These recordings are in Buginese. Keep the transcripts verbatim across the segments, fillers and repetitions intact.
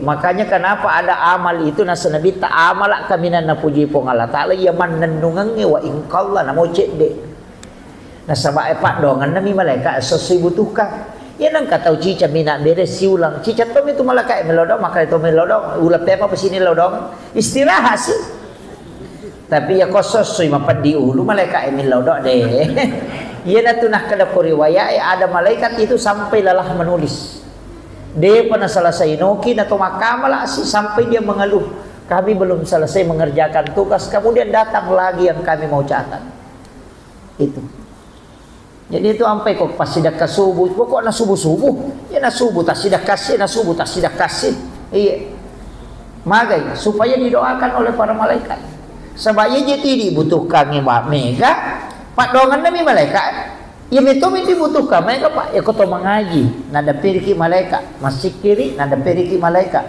Makanya kenapa ada amal itu, nasaba Nabitta, "Amala kaminang napuji Puang Allah Ta'ala, iya mannennungengnge wa ingkalla namo cedde." Nasaba e paddoangenna mi malaika esso sibutuhkan. Iya nengka tau cica mina bere siulang. Cica tommi tu malaika e melodong, maka to melodong, uleng pema pesini lodong. Istirahat sih. Tapi iya ko sossoi mapeddi ulu malaika e millau do de. Iyanatu nakkeda ko riwayat e, ada malaikat itu sampai lelah menulis. Depa naselesai noki nato makkamala si sampai dia mengeluh, "Kami belum selesai mengerjakan tugas, kemudian datang lagi yang kami mau catat." Itu. Jadi itu ampai ko pas sidakka subuh, pokokna subuh-subuh, ya na subuh tas sidakka si, na subuh tas sidakka si. Iya. Magai supaya didoakan oleh para malaikat. Sebab iya jadi dibutuhkan ma-, mega, paddoangenna mi malaikat. Iya betul mi dibutuhkan mega, Pak. Ya ko to mengaji, nada periki malaikat, masikiri, nada periki malaikat.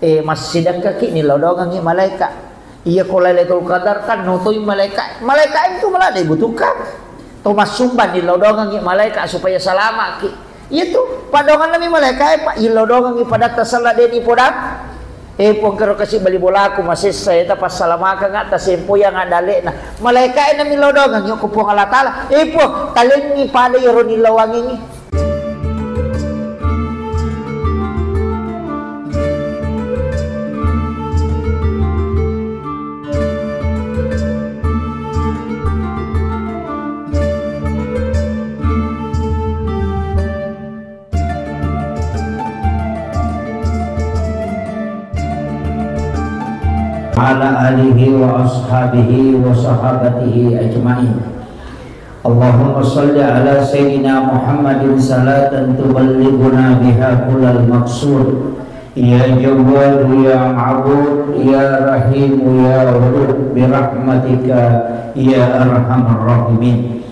Eh, massidekkaki nilodongengngi malaika. Iya ko Lailatul Qadar kan notoi malaika. Malaika itu malah dibutuhkan. To massumba nilodongengngi malaika supaya salamaki. Iya tu, padonganna mi malaika e, Pak, ilodongengngi padatta sella deni podang. Eh, Puang kero kasi bali bolaku masessa eta passalamakengnga tasempoyang adalekna. Malaika e nami lodongengngi ko Puang Allah Taala. Eh, Puang, talengngi pada iyaro nilawangengngi. Ala alihi wa ashabihi wa sahabatihi ajmain. Allahumma salli ala Sayyidina Muhammadin salatan tuballighuna biha kullal maqsud. Ya Jawwadu ya Ma'bud, ya Rahimu ya Wadud, birahmatika ya arhamar rahimin.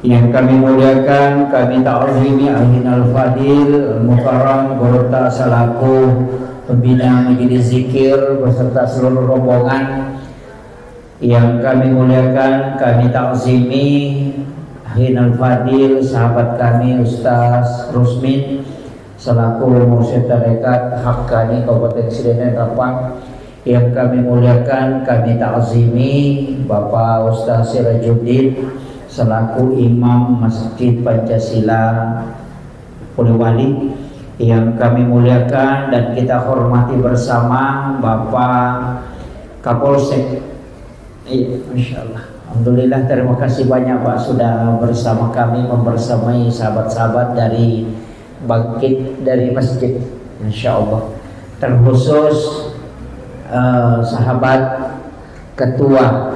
Yang kami muliakan, kami ta'zimi Akhinal Fadil Al Mukarram Gurutta selaku pembina majelis zikir beserta seluruh rombongan. Yang kami muliakan, kami ta'zimi Akhinal Fadil, sahabat kami Ustaz Rusmin selaku Mursyid Tarekat Haqqani Kabupaten Sidenreng Rappang. Yang kami muliakan, kami ta'zimi Bapak Ustaz Sirajuddin selaku Imam Masjid Pancasila Polewali. Yang kami muliakan dan kita hormati bersama Bapak Kapolsek. Iya, Masya Allah. Alhamdulillah, terima kasih banyak, Pak, sudah bersama kami, membersamai sahabat-sahabat dari Bangkit dari Masjid. Masya Allah. Terkhusus, eh, sahabat ketua,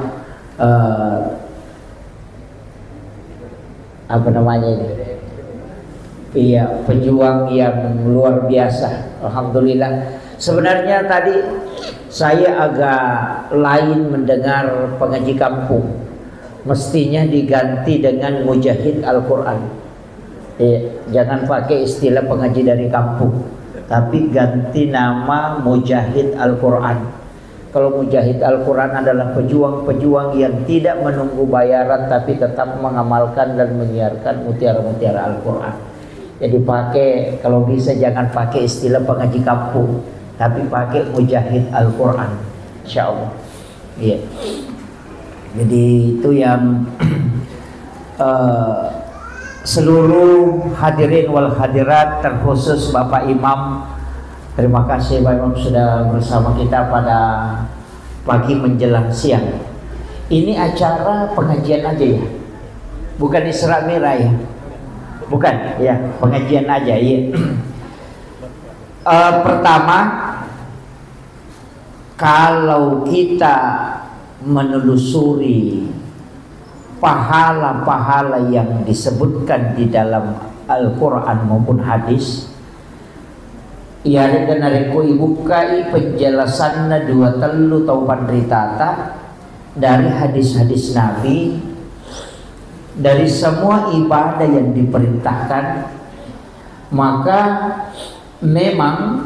eh, apa namanya ini? Iya, pejuang yang luar biasa. Alhamdulillah. Sebenarnya tadi saya agak lain mendengar pengaji kampung. Mestinya diganti dengan mujahid Al-Quran. Iya, jangan pakai istilah pengaji dari kampung, tapi ganti nama mujahid Al-Quran. Kalau mujahid Al-Quran adalah pejuang-pejuang yang tidak menunggu bayaran, tapi tetap mengamalkan dan menyiarkan mutiara-mutiara Al-Quran. Jadi pakai, kalau bisa jangan pakai istilah pengaji kampung, tapi pakai mujahid Al-Quran. Insya Allah. Iya. Jadi itu yang, eh, seluruh hadirin wal hadirat, terkhusus Bapak Imam, terima kasih Pak Imam sudah bersama kita pada pagi menjelang siang. Ini acara pengajian aja ya? Bukan Isra Mi'raj ya? Bukan, ya, pengajian aja, iya. Eh, pertama, kalau kita menelusuri pahala-pahala yang disebutkan di dalam Al-Quran maupun hadis, iyarega narekko ibukkai penjelasanna dua tellu tau panritata dari hadis-hadis Nabi, dari semua ibadah yang diperintahkan, maka memang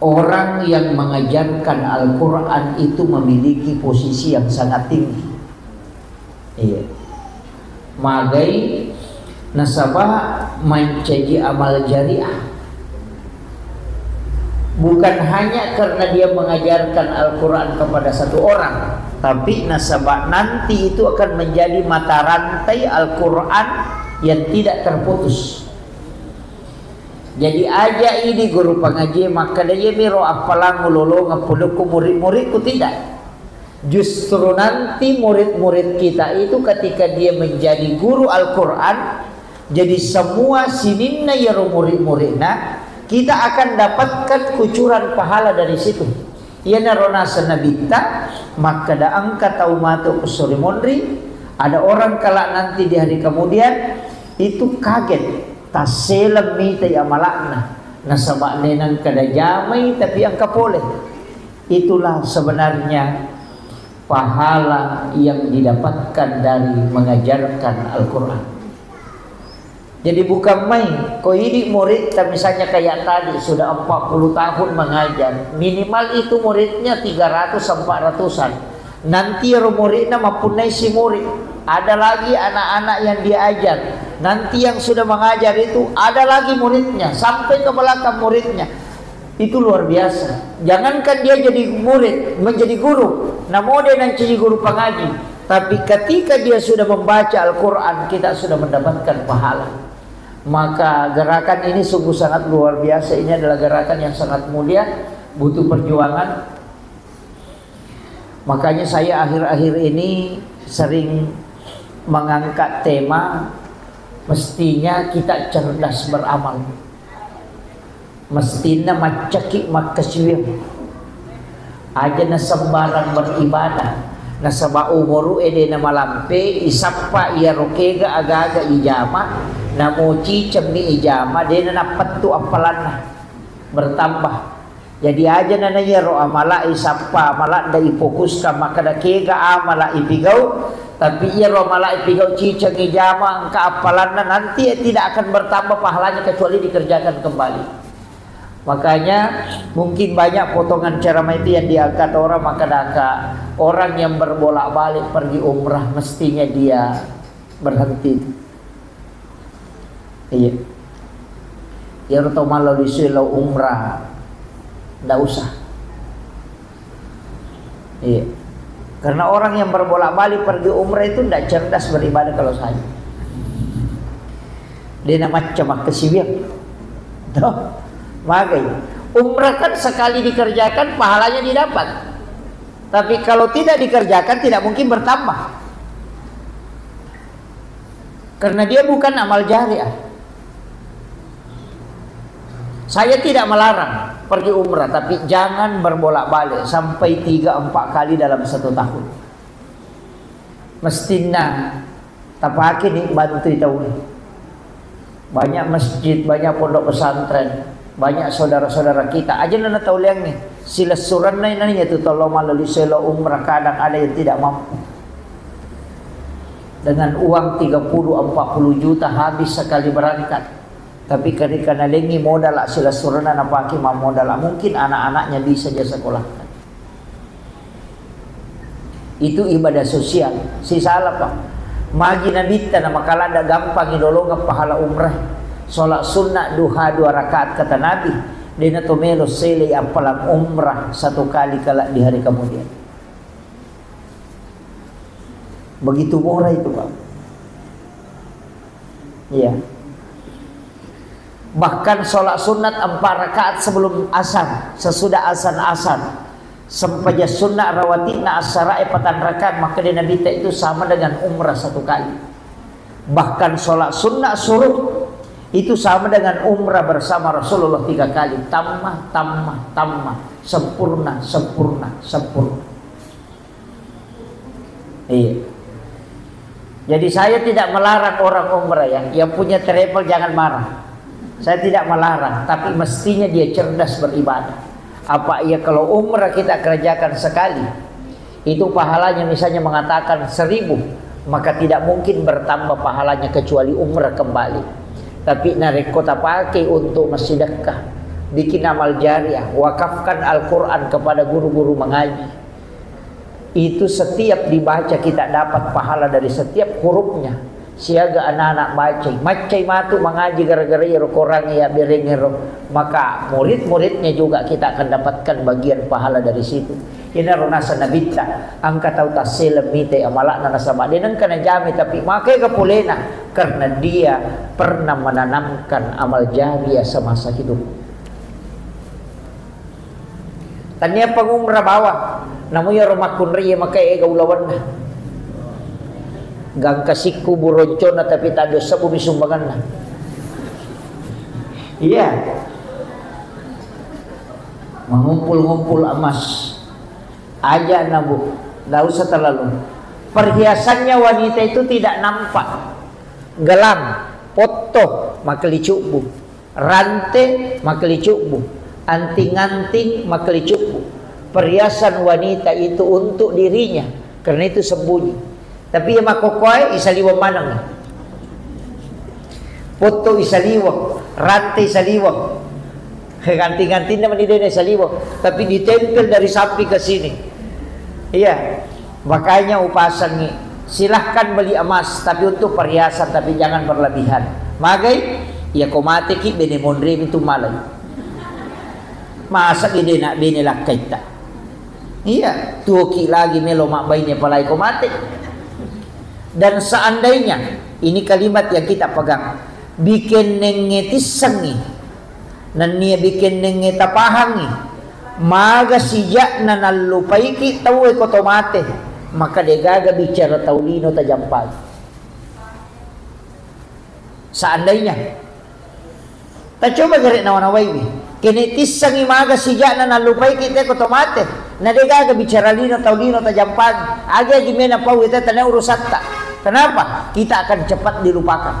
orang yang mengajarkan Al-Quran itu memiliki posisi yang sangat tinggi. Iya. Magai nasaba mancaji amal jariah. Bukan hanya karena dia mengajarkan Al-Quran kepada satu orang, tapi nasaba nanti itu akan menjadi mata rantai Al-Quran yang tidak terputus. Jadi aja ini guru pengaji makkeda, "Iya miro appalang ulolongeng pudukku murid-muridku," tidak. Justru nanti murid-murid kita itu ketika dia menjadi guru Al-Quran, jadi semua sininna yaro murid-muridna, kita akan dapatkan kucuran pahala dari situ. Iyanaro naseng Nabitta, makkeda engka tau matu esso ri monri, ada orang kelak nanti di hari kemudian, itu kaget, tasseleng mitai amala'na, nasaba nenang kada jamai tapi engka pole. Itulah sebenarnya pahala yang didapatkan dari mengajarkan Al-Quran. Jadi bukan main, ko idi muridta misalnya kayak tadi sudah empat puluh tahun mengajar, minimal itu muridnya tiga ratus empat ratusan. Nanti ro muridna mempunyai si murid, ada lagi anak-anak yang diajar. Nanti yang sudah mengajar itu ada lagi muridnya, sampai ke belakang muridnya. Itu luar biasa. Jangankan dia jadi murid, menjadi guru. Namo de nancaji guru pengaji. Tapi ketika dia sudah membaca Al-Quran, kita sudah mendapatkan pahala. Maka gerakan ini sungguh sangat luar biasa. Ini adalah gerakan yang sangat mulia, butuh perjuangan. Makanya saya akhir-akhir ini sering mengangkat tema, mestinya kita cerdas beramal. Mestinna maccaki makkasiwiang. Aja na sembarang beribadah. Nasaba umuru ede na malampe, isappa iyaro kega aga-aga ijama, namo cicemmi ijama, dena nappettu appalanna. Bertambah. Jadi aja na iyaro amala isappa, amala da ifokuskan makkeda kega amala ipigau, tapi iyaro amala ipigau ciceng ijama engka appalanna, nanti tidak akan bertambah pahalanya kecuali dikerjakan kembali. Makanya mungkin banyak potongan ceramah itu yang diangkat orang, maka daka orang yang berbolak-balik pergi umrah mestinya dia berhenti. Iya. Iyaro tau mallo lisui lo umrah, ndak usah. Iya. Karena orang yang berbolak-balik pergi umrah itu ndak cerdas beribadah kalau saya. Dia nak macam makkasiwiang. Tuh, magai. Umrah kan sekali dikerjakan pahalanya didapat. Tapi kalau tidak dikerjakan tidak mungkin bertambah. Karena dia bukan amal jariah. Saya tidak melarang pergi umrah, tapi jangan berbolak-balik sampai tiga empat kali dalam satu tahun. Mestinna tapake ni bantui tau ni. Banyak masjid, banyak pondok pesantren, banyak saudara-saudara kita. Aja na tau liang ni. Silessurenna inani yatu tollo mallo liselo umrah, kadang ada yang tidak mampu. Dengan uang tiga puluh empat puluh juta habis sekali berangkat. Tapi ketika nalengi modal silessurenna napake mammodal, mungkin anak-anaknya bisa dia sekolahkan. Itu ibadah sosial. Sisala, Pak. Magi Nabitta na makaladda gampang idolongeng pahala umrah. Sholat sunnah duha dua rakaat kata Nabi. Dena to melo sele appalang umrah satu kali kala di hari kemudian. Begitu murah itu, Pak. Iya. Bahkan sholat sunat empat rakaat sebelum asar, sesudah azan asar. Sempaja sunat rawatibna asarae patang rakaat, maka di Nabi ta itu sama dengan umrah satu kali. Bahkan sholat sunat suruk itu sama dengan umrah bersama Rasulullah tiga kali. Tamma, tamma, tamma. Sempurna, sempurna, sempurna. Iya. Jadi saya tidak melarang orang umrah ya. Yang punya travel jangan marah. Saya tidak melarang, tapi mestinya dia cerdas beribadah. Apa iya kalau umrah kita kerjakan sekali, itu pahalanya misalnya mengatakan seribu, maka tidak mungkin bertambah pahalanya kecuali umrah kembali. Tapi narekko tapake untuk massidekka, bikin amal jariah, wakafkan Al-Quran kepada guru-guru mengaji. Itu setiap dibaca kita dapat pahala dari setiap hurufnya. Siaga anak-anak bacai, maccai matu mangaji gara-gara iyaro Korang iya berengngero, maka murid-muridnya juga kita akan dapatkan bagian pahala dari situ. Inaro naseng Nabitta, engka tau tasseleng mitai amala'na nasaba de nengka najamai, tapi maega polena karena dia pernah menanamkan amal jariah semasa hidup. Tania pangumra bawang, namu iyaro makkunrai maka ega ulawenna. Gangka sikku buroncona tapi taddo sebbu mi sumbanganna. Iya. Mengumpul-ngumpul emas. Aja na, Bu. Nggak usah terlalu. Perhiasannya wanita itu tidak nampak. Gelang, potto, makkelicubbu. Rante, makkelicubbu. Anting-anting, makkelicubbu. Perhiasan wanita itu untuk dirinya, karena itu sembunyi. Tapi iya makkokkoe, isaliweng maneng. Potto isaliweng, rante isaliweng. Anting-antingna mani de' naisaliweng, tapi ditempel dari samping ke sini. Iya. Makanya upasangi, silahkan beli emas, tapi untuk perhiasan, tapi jangan berlebihan. Magai? Iya, ko mateki, bene monremi tu malai. Masa gede nak bene lakkaitta? Iya, tuoki lagi melo mabbaine palai ko mate. Dan seandainya, ini kalimat yang kita pegang, bikennengnge tissengngi, nennia bikennengnge tapahangngi, maga sijakna nallupaiki tauwe ko to mate, maka degaga bicara tau lino tajampaki. Seandainya, tacoba gare nawa-nawaiwi. Kene tissengngi maga sijakna nallupaiki te ko to mate. Na degaga bicara lino tau lino tajampaki. Agi-agi mena pau ita tania urusatta. Kenapa? Kita akan cepat dilupakan.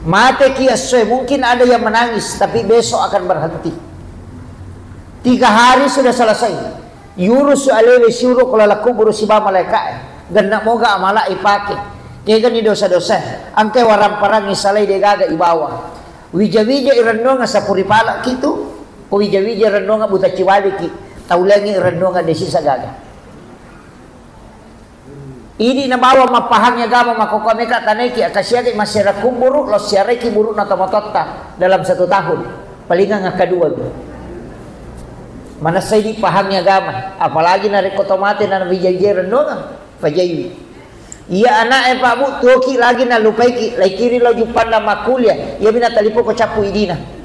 Mateki essoe, mungkin ada yang menangis, tapi besok akan berhenti. Tiga hari sudah selesai. Yurusu alewe siuro ko laleng kuburu siba malaeka'e. Genna moga amala ipake. Kegani dosa-dosa. Engkai waramparang isalai degaga ibawa. Wija-wija irennuang sapuri pala kitu. Ko wija-wija irennuang buta ciwaliki. Taulengi irennuang desi sagaga. Idi nabawa mappahangi agama makkokkoe meka tanaiki, akasiagai massiara kuburu, lo siaraiki buru'na tomatoatta dalam satu tahun. Palingang akkadua tu. Manessa idi pahangi agama, apalagi narekko to mate na wija-wija rennuang, pajaiwi. Iya ana'e Pak Bu, tuoki lagi nalupaiki, laikiri lo juppanna makkuliah, iyami natalipoko cappu idina.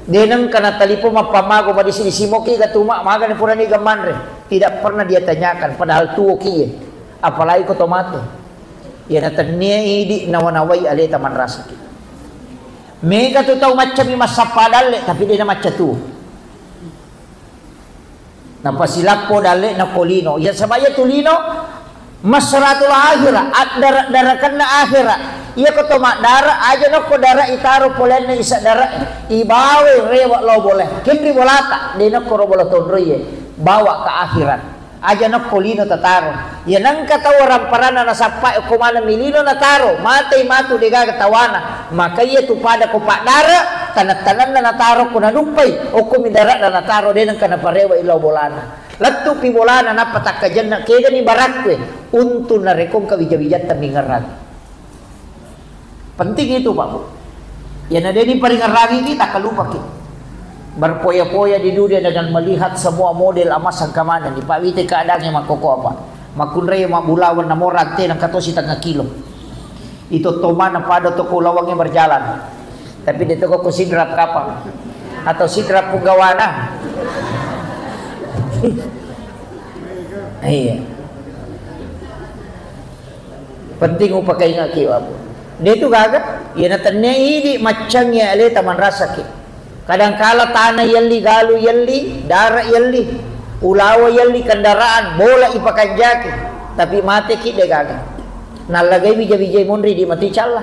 De nengka natalipo mappamago madisi-disi moki ga tuma magani purani ga manre. Tidak pernah dia tanyakan, padahal tuoki ye. Apalagi ko to mate. Iya natennia idi nawa-nawai aleta manrasaki. Mega tu tau maccami massappa dalle, tapi de namacca tuo. Napasilappo dalle'na ko lino. Iya, saba iya tu lino masratul akhirah, addara-darakenna akhirah. Iya ko to maddara, aja nokko dara itaro polenna isa dara, ibawai rewa lao bola. Kenri bolata, de nokko ro bola tonroiye, bawa ke akhirat. Aja nokko lino tataro. Iya nengka tau ramparanna nasappa okko maneng mi lino nataro, matei matu degaga tawana. Maka iya tu pada ko paddara, taneng-tanenna nataro ko naduppai, okko mi dara'na nataro de nengka naparewa illau bolana. Lettupi bolana nappa takkajenna kegani barakkue untu narekko engka wija-wijatta mingerang. Penting itu, Pak, Bu. Iya na de diparingerrangi kita, kalupaki. Berpoya-poya di dunia dengan melihat semua model emas engka maneng, dipawite keadaannya makkoko apa. Makkunrai mabbulaweng namo rante nengka to sitengah kilo. Itu tomana pada toko ulawangnge berjalan. Tapi de toko ko sidrap kapang. Atau sidrap punggawana. Iya. Penting upakaingaki, Pak, Bu. De tu gaga, iya natennia idi maccangngi aleta manrasaki. Kadangkala tana yelli, galu yelli, dara yelli, ulawa yelli, kendaraan, bola ipakanjaki, tapi mateki de gaga. Nallagai wija-wijai monri di mati calla.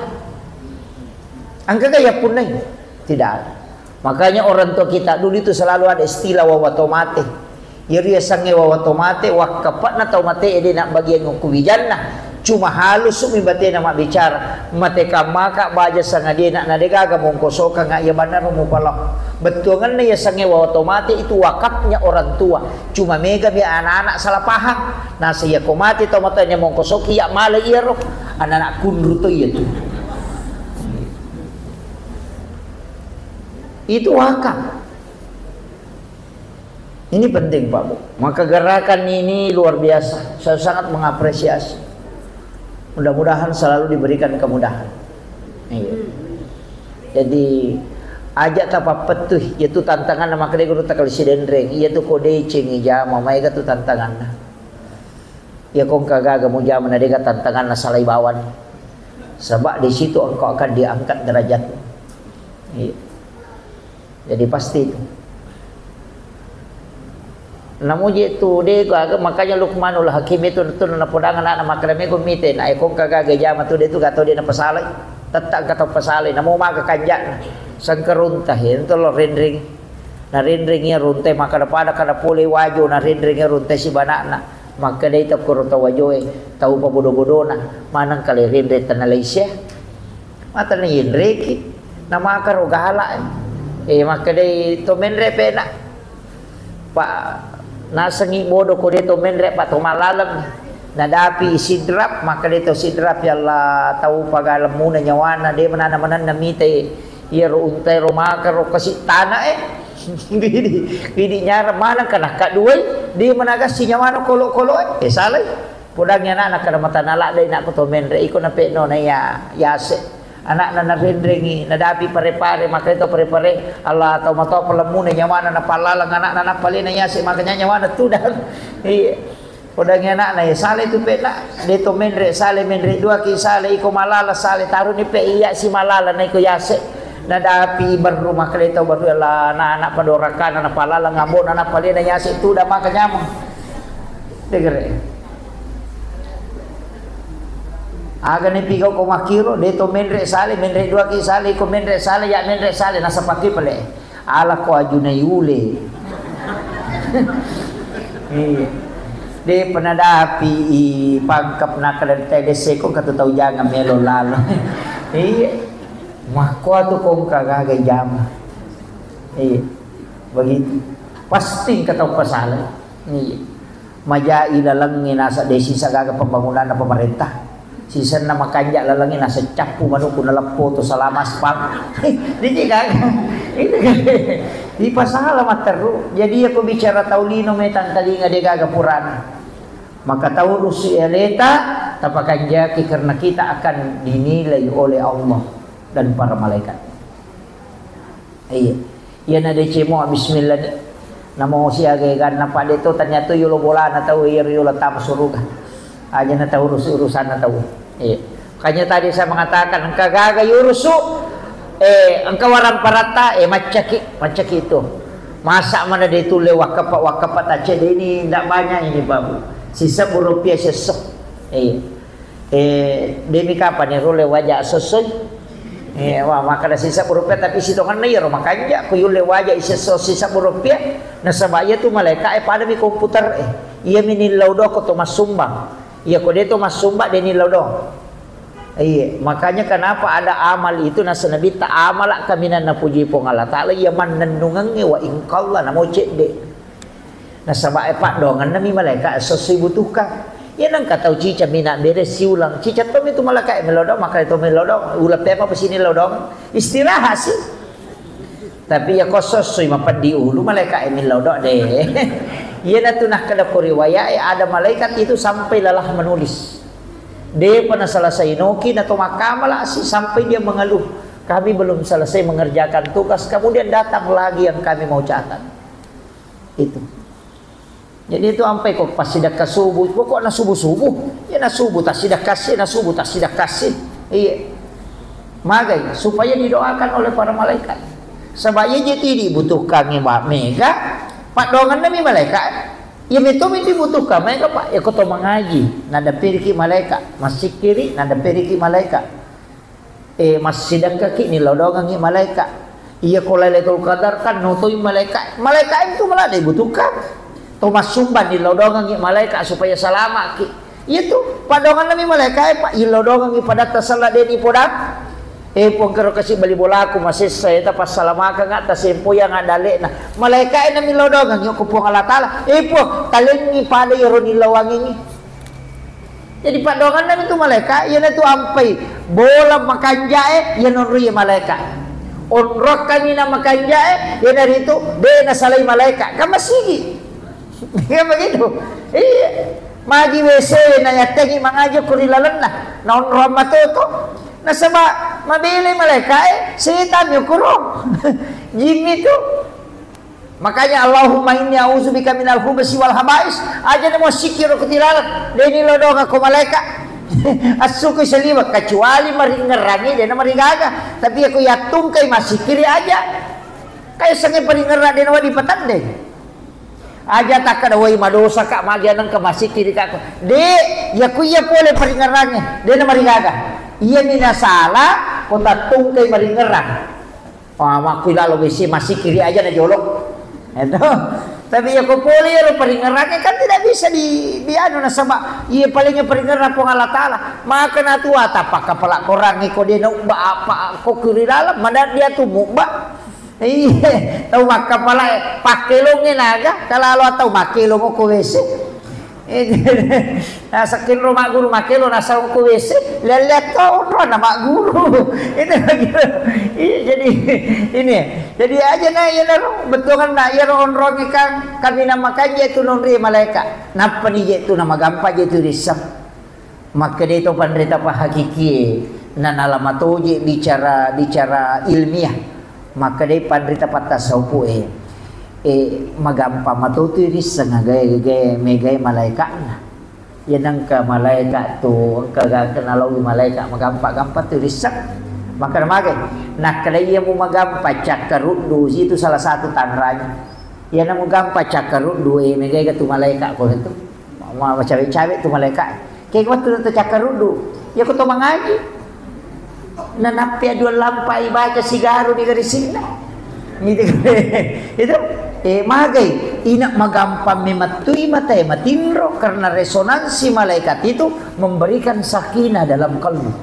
Engkaga yappunnai? Tidak ada. Makanya orang tua kita dulu itu selalu ada istilah wawa to mate. Iyaro yasengnge wawa to mate, wakkape'na tau mate de nabbagiang okko wijanna. Cuma halusu mi batena mabbicara. Mate kammaka baja sangadie na, na degaga mongkosokang iya banna ro mupalao. Bettuangenna yasengnge wa otomatis itu wakafnya orang tua. Cuma mega mi anak-anak salah paham. Nasa iya ko mate tau matoa mongkosoki iya male iyaro. Anak-anak kunru to iya tu. Itu wakaf. Ini penting, Pak Bu. Maka gerakan ini luar biasa. Saya sangat mengapresiasi. Mudah-mudahan selalu diberikan kemudahan. Iya. Jadi, aja tapappettu, iya tu tantangan makkedai guru takali sidenreng, iya tu ko deceng jama, maega tu tantanganna. Iya ko engka gaga mujama na dega tantanganna salai bawang. Sebab di situ engkau akan diangkat derajatmu. Iya. Jadi pasti itu. Namuji tu de gaga, makanya Luqmanul Hakim itu tu napodang anak-anak makkeda mego mite na eko gaga jama tu de tu gato de napasalai. Tetta gato pasalai namo maga kanjak sengkerunta ento lo rendring. Na rendring iya runte makkeda pada kada pole wajo na rendring iya runte sibanakna. Makkeda itu kuro tau wajoe tau pabodo-bodona maneng kale rendring tanalai sia. Mata na yenreki, na makaro gala. Eh, makkedai to menre pena. Pak, nasengi bodo ko de to menre, Pak, to malaleng. Nadapi Sidrap, makkedai to Sidrap, ya Allah, tau pagalemmuna nyawana, de menana menanna mite. Iyaro untai ro makaro kasi tana eh. Gidi, gidi nyara maneng kana kaduai, de menagassi nyawana kolo-kolo eh. Eh, salai. Podangngi ana'na kada mata naladdai nakko to menre iko nape'no na iya yase. Ana'na narenrengi nadapi pare-pare makanya to pare-pare Allah tau matoa palemmuna nyawana napallalang ana'na nappalena yase makanya nyawana tudang. Iya. Podangngi ana'na ya sale tu pe'na de to menre sale menre dua ki sale iko malala sale taruni pe iya si malala na iko yase. Nadapi berru makale tau berru Allah na anak padorakana napallalang ambona nappalena yase tudang maka nyameng. Degere. Aga ne pigau ko makkiro, de to menre sale, menre dua ki sale, ko menre sale, ya menre sale, nasapaki pale. Ala ko ajunai ule. Iya. De penadapi i pangkap nakada tede seko katu tau jangan melo lalo. Iya. Makko atu kongka gaga jama. Iya. Begitu. Pasti engka tau pasala. Iya. Majai lalengnge nasa de sisa gaga pembangunanna pemerintah. Sisenna makanja lalengnge nasa cappu manukku naleppo to salama aspal. Diji gaga. Itu gaga. Ipasala matteru. Jadi aku bicara tau lino metang talinga de gaga purana. Maka taurusi aleta tapakanjaki karena kita akan dinilai oleh Allah dan para malaikat. Iya. Iyana decemo bismillah ni. Namo siaga eganna pade to ternyata yolo bolana tau iya yolo tama suruga. Aja na tau urus urusanna tau. Iya. Makanya tadi saya mengatakan engka gaga yurusu eh engka warang paratta eh maccaki, maccaki itu. Masa mana de tulle wakkapa wakkapa tacce de ini ndak banyak ini babu. Sisa burupia sesso. Iya. Eh, demi kapan ya role wajah sesoi? Eh, wah, makkada sisa rupiah tapi sitonganna iyaro makanja ko yulle wajah isesso sisa rupiah. Nasaba iya tu malaika e pada mi komputer e. Iya mi nillau do ko to massumbang. Iya ko de to massumbang de nillau do. Iya, makanya kenapa ada amal itu nasa nabitta amala kaminang napuji Puang Allah Taala iya mannennungengnge wa ingkalla namo cedde. Nasaba e paddoangenna mi malaika esso si butuhkan. Iya nengka tau cica mina bere siulang. Cica to mi tu malaika e melodong, maka to melodong. Ulang pe apa sini lodong? Istirahat sih. Tapi ya ko sossoi mapeddi ulu malaika e melodong de. Iya natu nakkeda ko riwayat e ada malaikat itu sampai lelah menulis. Depa naselesai noki na to makkamala si sampai dia mengeluh. Kami belum selesai mengerjakan tugas, kemudian datang lagi yang kami mau catat. Itu. Jadi itu ampai ko pas sidakka subuh, pokokna subuh-subuh. Ya na subuh tak sidakka si, na subuh tak sidakka si. Iya. Magai supaya didoakan oleh para malaikat. Sebab iya jadi dibutuhkan mega, paddoangenna mi malaikat. Iya betul mi dibutuhkan mega Pak. Ya ko to mengaji, nada piriki malaikat, masikiri, nada piriki malaikat. Eh, massidekkaki nilodongengngi malaika. Iya ko Lailatul Qadar kan notoi malaika. Malaika itu malah dibutuhkan. To massumba nilodongengngi malaika supaya salamaki. Iya tu, padongenna mi malaika e, Pak, ilodongengngi padatta sella de ni podang. Eh, Puang, kero kasi bali bolaku masessa, eh, tapassalamakanga, tasempoi anga dalle'na. Malaeka'e namillau doangengngi ko Puang Allah Taala. Eh, Puang, talengngi pada iyaro nillauangengngi. Jadi paddoangenna tu malaeka, iyanatu ampai bola makanja'e, iya nonroi malaeka. Onrokkangi na makanja'e, iyanaritu de nasalai malaeka. Kan masigi. Iya begitu. Iya. Magi W C na yattengi mangaji ko ri lalenna. Na onrong matoto. Nasaba mabelai malaekae, setan yukuro. Jin itu. Makanya, "Allahumma inni a'udzubika minal khubsi wal khabais." Aja na massikkiri ko tilaleng, de nillau doangeng ko malaeka. Assukui saliweng, kecuali maringngerangi, de na marigaga. Tapi iya ko yattungkai massikkiri aja. Kaissengngi paringngerang, de na wedding patandeng. Aja takkeda, "Woi, madosaka, magi anengka massikkirika ko." De, iya ko iya pole paringngerangnge, de na marigaga. Iyami nasala ko tattungkai maringngerang. Wah, makkui lalo W C massikkiri aja na jolo. Itu. Tapi iya ko pole iyaro paringngerangnge kan tidak bisa di, di anu, nasaba iya paling paringngerang Puang Allah Taala. Maka natua tapakka pala korangngi ko de na ubba apa ko kiri dalam, mana dia tu mubba. Iya, tau makkapalae, pakkelongnge naga, kalalo tau makkelong ko W C. Eh, nasakkeng ro magguru makkelo nasau ko W C, lelle to onro na magguru. Itu begitu. Iya, jadi ini. Jadi aja na iya naro bettuanna iyaro onrongnge kan kaminang makanja tu nonri malaeka. Nappani je tu na magampa je tu risseng. Makkedai to panrita pahakikie, na nalama toje bicara, bicara ilmiah. Makkedai panrita pattasaupu'e, eh, magampa matotui risseng agae, gae, megae malaeka'na. Iya nengka malaeka tu, engka ga-, engka nalaui malaeka, magampa-gampa tu risseng. Makkeda magai, nakkedai iya mu magampa cakkaruddu, itu salah satu tanranya. Iya na mu gampa cakkaruddu, eh, megae ga tu malaeka ko itu. Ma-, macawe-cawe tu malaeka. Kega wettu na to cakkaruddu. Iya ko to mangaji. Nanappi dua lampai baca sigaru di garisinna. Gitu. Itu, eh, magai. Ina magampang memettui matae matinro karena resonansi malaikat itu memberikan sakinah dalam kalbu.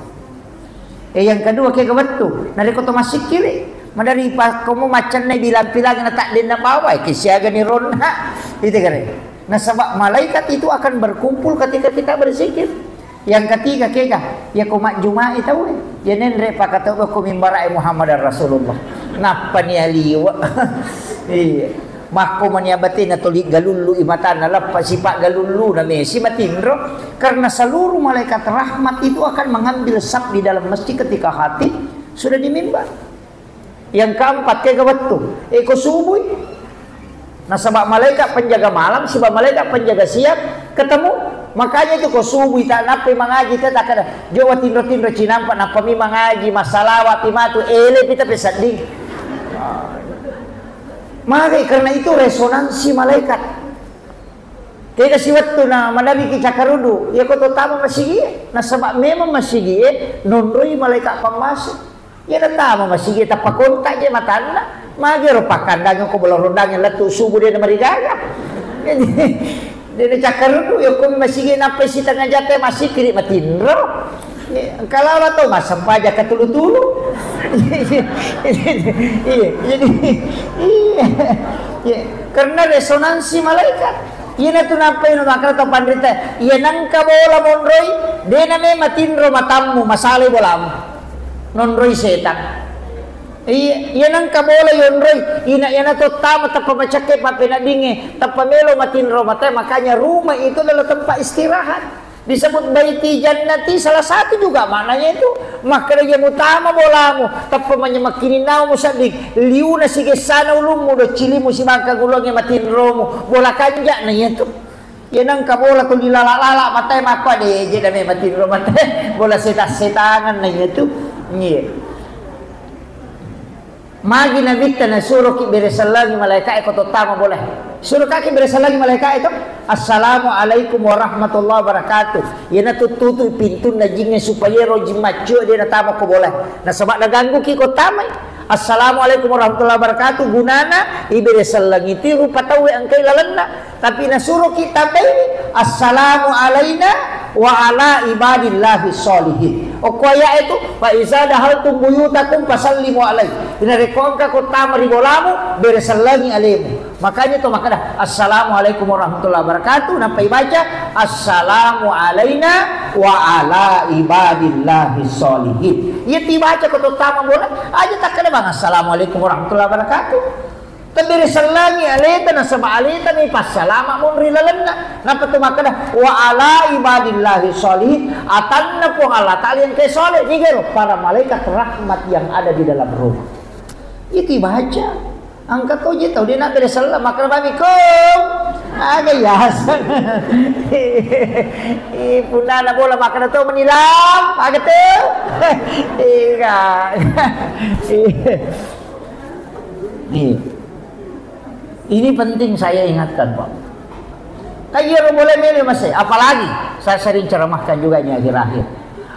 Eh, yang kedua, kega wettu. Narekko to massikkiri, madari pakkomo maccanna bilang-bilang na tak denna bawa, eh, kesiaga ni ronna. Itu kare. Nasaba malaikat itu akan berkumpul ketika kita berzikir. Yang ketiga, kega, iya ko majjumai tau, eh. Iya nenre pakatau ko mimbara, eh, Muhammadar Rasulullah. Nappa ni aliwa. Iya. Makko mani abatena toli galullu i matanna, leppa sipa galullu na mesi matinro. Karena seluruh malaikat rahmat itu akan mengambil saf di dalam masjid ketika khatib sudah di mimbar. Yang keempat, kega wettu. Eko subui. Nasaba malaikat penjaga malam, siba malaikat penjaga siang ketemu. Makanya itu ko subui tak nappai mangaji, te takkeda, "Jo watinro-tinro cinampa, nappami mangaji, massalawa pi matu, ele pi tapi sedding." Magai, karena itu resonansi malaikat. Kega siwettu na madariki cakkarudu, iya ko to tama masigi, nasaba memang masigi, nonroi malaikat pammasuk. Iya na tama masigi, tappa kontak je matanna. Magi ro pakkandangi ko bola rondangi lettu subuh de na marigaga. Jadi, de na cakkarudu, iya ko masigi nappai sitengah jate masigi matinro. Iya, engka lalo tau massempajang katulu-tulu. Iya, jadi, iya. Iya, karena resonansi malaikat. Iya natu nappai no makkeda tau panrita, iya nengka bola monroi, de na me matinro matammu, masalai bolamu. Nonroi setan. Iya, iya nengka bola yonroi, ina iya natu tama tappa macakke pappeneddingnge, tappa melo matinro matae, makanya rumah itu adalah tempat istirahat. Disebut baiti jannati, salah satu juga maknanya itu. Makkeda iya mutama bolamu, tappa manyamekkininnamu sedding, liuna sigessana ulummu, doccilimu sibangka gulungnge matinromu, bola kanja na iya tu. Iya nengka bola tuli lala-lala matae makko de je dame matinro matae, bola setan-setangan na iya tu. Iya. Magi nabitta nasuroki beresellangi malaikae ko tottama bola. Surokaki beresellangi malaikae to. "Assalamualaikum warahmatullahi wabarakatuh." Iyana tuttutu pintunna jingnge supaya ro jing maccio de natama ko bola. Nasaba nagangguki ko tamai. "Assalamualaikum warahmatullahi wabarakatuh." Gunana iberesellangi ti rupa tauwe engkai lalenna. Tapi nasuroki tambaini, "Assalamu alaina Wa ala ibadillahi sholihin. Okko ayat itu, fa iza dahaltum buyutakum fasallimu alaihi. Inarekko engka ko tama ri bolamu, bere sellengi alemu. Makanya to makkeda, "Assalamualaikum warahmatullahi wabarakatuh." Nappa ibaca, "Assalamu alaina wa ala ibadillahi sholihin." Iya tibaca ko to tama bola, aja takkeda bang, "Assalamualaikum warahmatullahi wabarakatuh." Tebbere sellangi aleta nasaba aleta mi passalama mun ri lalenna. Nappa tu makkeda, "Wa ala ibadillahi sholihin," atanna Puang Allah Ta'ala yang ke soleh. Nigero para malaikat rahmat yang ada di dalam rumah. Itu baca. Angka to je tau de' nabbere sellang makkeda, "Bami ko." Aga yaseng. Eh, punna na bola makkeda to menilam, aga tu? Iya. Iya. Ini penting saya ingatkan, Pak. Kan iya ro boleh milih, Mas, eh. Apalagi, saya sering ceramahkan juga ini akhir-akhir.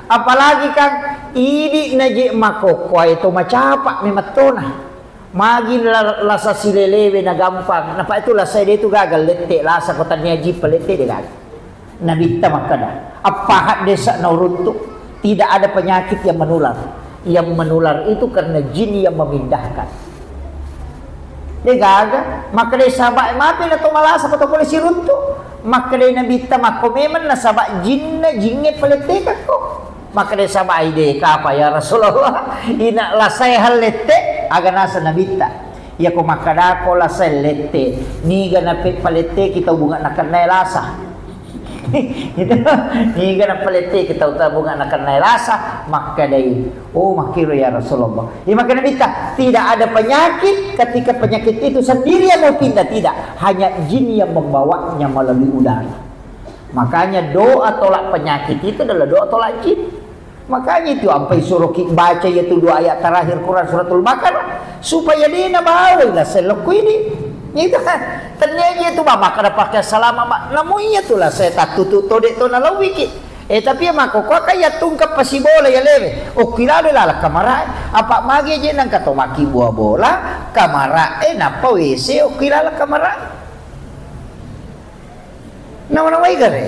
Apalagi kan, idi naje makokkoe to macapa memettona. Magi la-, lasa silelewe na gampang. Napa itu lasa de tu gagal lette, lasa ko tania jipa lette de gagal. Nabitta makkeda, "Appaha desa na uruntu, tidak ada penyakit yang menular. Yang menular itu karena jin yang memindahkan." De gaga, makkeda sahabat, "Mapi na to malasa ko to pole siruntu?" Makkeda Nabitta, "Makko memang nasaba jinna, jinge palettekakko." Makkeda sahabat, "Ai de kapa ya Rasulullah, ina lasae hallette." Aga nasa Nabitta, "Iya ko makkadako lasae lette, niga nape paletteki tau bunga nakennae lasa?" Itu. Niga napaletteki tau tabunga nakennae lasa, makkedai, "Oh, makkiro ya Rasulullah." Iya, makkeda Nabitta, "Tidak ada penyakit ketika penyakit itu sendiri yang mau pindah, tidak. Hanya jin yang membawanya melalui udara." Makanya doa tolak penyakit itu adalah doa tolak jin. Makanya itu ampai suruh ki baca itu dua ayat terakhir Quran Suratul Baqarah supaya de nabawai lasa lokko ini. Itu kan. Tania je tu ba makkeda pakai salama, Mak. Namu iya tu lasa tattutu to de to nalawiki. Eh, tapi ya makko ko ka ya tungkap pasibola ya lewe. Oh, kilalo lala kamara. Apa magi je nang kato maki buah bola, kamara, eh, napa W C, oh, kilala kamara. Nama-namai gare.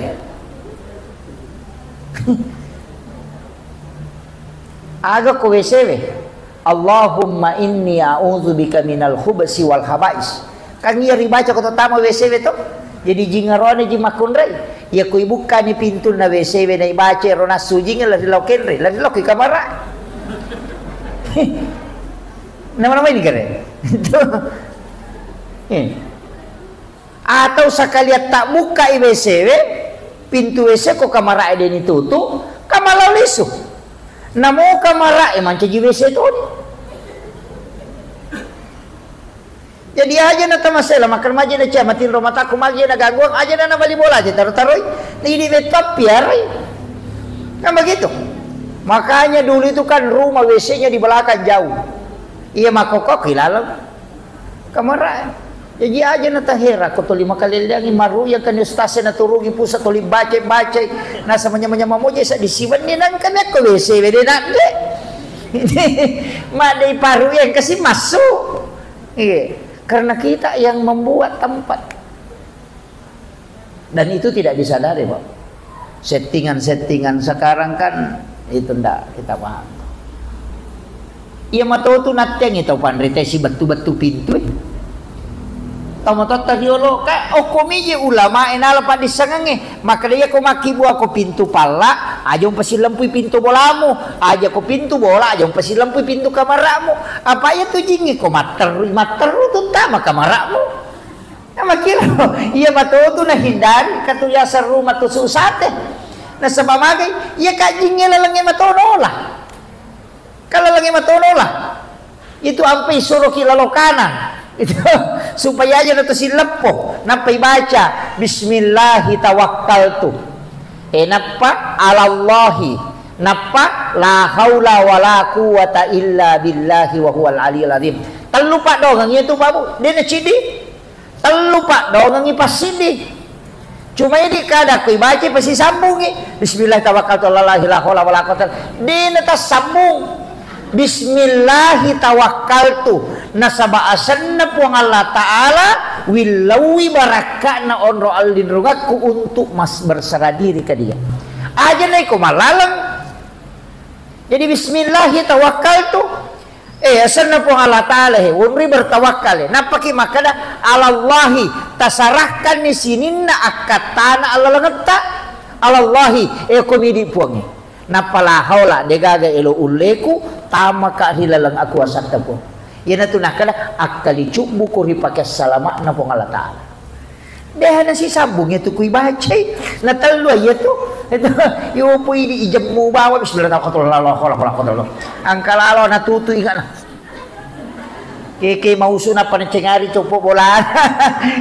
Aga ko W C we. "Allahumma inni a'udzubika minal khubsi wal khaba'is." Kan iya ribaca ko tama W C we to. Jadi jingarone ji makkunrai. Iya ko ibukkani pintunna W C we na ibaca ro nassu jing lari lau kenre, lari lau ki kamara. Nama-namai ni gare. Eh. Atau sakalian tabbukkai W C we, pintu W C ko kamarae deni tutu, kamalao lisu. Namo kamarae mancaji W C toni. Jadi aja na tamasela, makan maji na cia, matinro mataku maji na gangguan, aja na nabali bola aja taro-taroi. Ini betul piarai. Kan begitu. Makanya dulu itu kan rumah W C-nya di belakang jauh. Iya makokok di dalam. Kamarae. Jaji aja na tahera ko toli makaleleangi maru yang kan ustaz na turungi pusat toli baca-baca nasa manya-manya mamoje sa disiwenni nang kami ko W C wede nak de. Madai paru yang kasih masuk. Iya, karena kita yang membuat tempat. Dan itu tidak disadari, Pak. Settingan-settingan sekarang kan itu ndak kita paham. Iya mato tu nattengi tau panrita si bettu-bettu pintu, eh. Tau matotta riolo, ka okko miji ulama e nala paddissengengnge. Makkeda iya ko makkibua ko pintu palla, aja umpasilempui pintu bolamu. Aja ko pintu bola, aja umpasilempui pintu kamaramu. Apa iya tu jingi ko matterru, matterru tu tama kamaramu. Nah, makkiro, iya matotu nahindari, katu yaseng rumah tu susate. Nasaba magai, iya kajingnge lalengnge matono lah. Ka lalengnge matono lah. Itu ampe isuroki lalo kanan. Itu supaya aja na tu sileppo. Nappa ibaca, "Bismillahi tawakkaltu." Eh, nappa, "Alallahi." Nappa, "La haula wala quwwata illa billahi wa huwal aliyul azim." Tellu paddongang iya tu, Babu. Dena cidi. Tellu paddongengngi passiddi. Cuma idi kada ko ibaca pasisambungngi. Bismillah tawakkaltu ala Allahi la haula wala quwwata illa billah. Dena tassambung. Bismillahi tawakkaltu. Nasaba asenna Puang Allah Ta'ala, willauwi barakka'na onro allinrungakku untuk mas berserah diri ke Dia. Aja naiko malaleng. Jadi, "Bismillahi tawakkaltu." Eh, asenna Puang Allah Ta'ala, he, wonri bertawakkal, he. Nappaki makkeda, "Alallahi," tasarahkanni sininna akkattana allalengetta. "Alallahi," eh, ko midi Puangnge. Nappa la haula, degaga elo ulleku, tamaka ri laleng akuasatta Puang. Iyanatu nakkeda, akkalicubbuku ri pake salama'na Puang Allah Ta'ala. Deha nasisambung iyatu kui bacai. Na tellu iyatu. Itu, yopo idi ijemmu bawa, bismillah, tawakkaltu, la, la, la, la, la, la. Angka lalo natutu ingana. Keke mausu nappa nacengari coppo bola.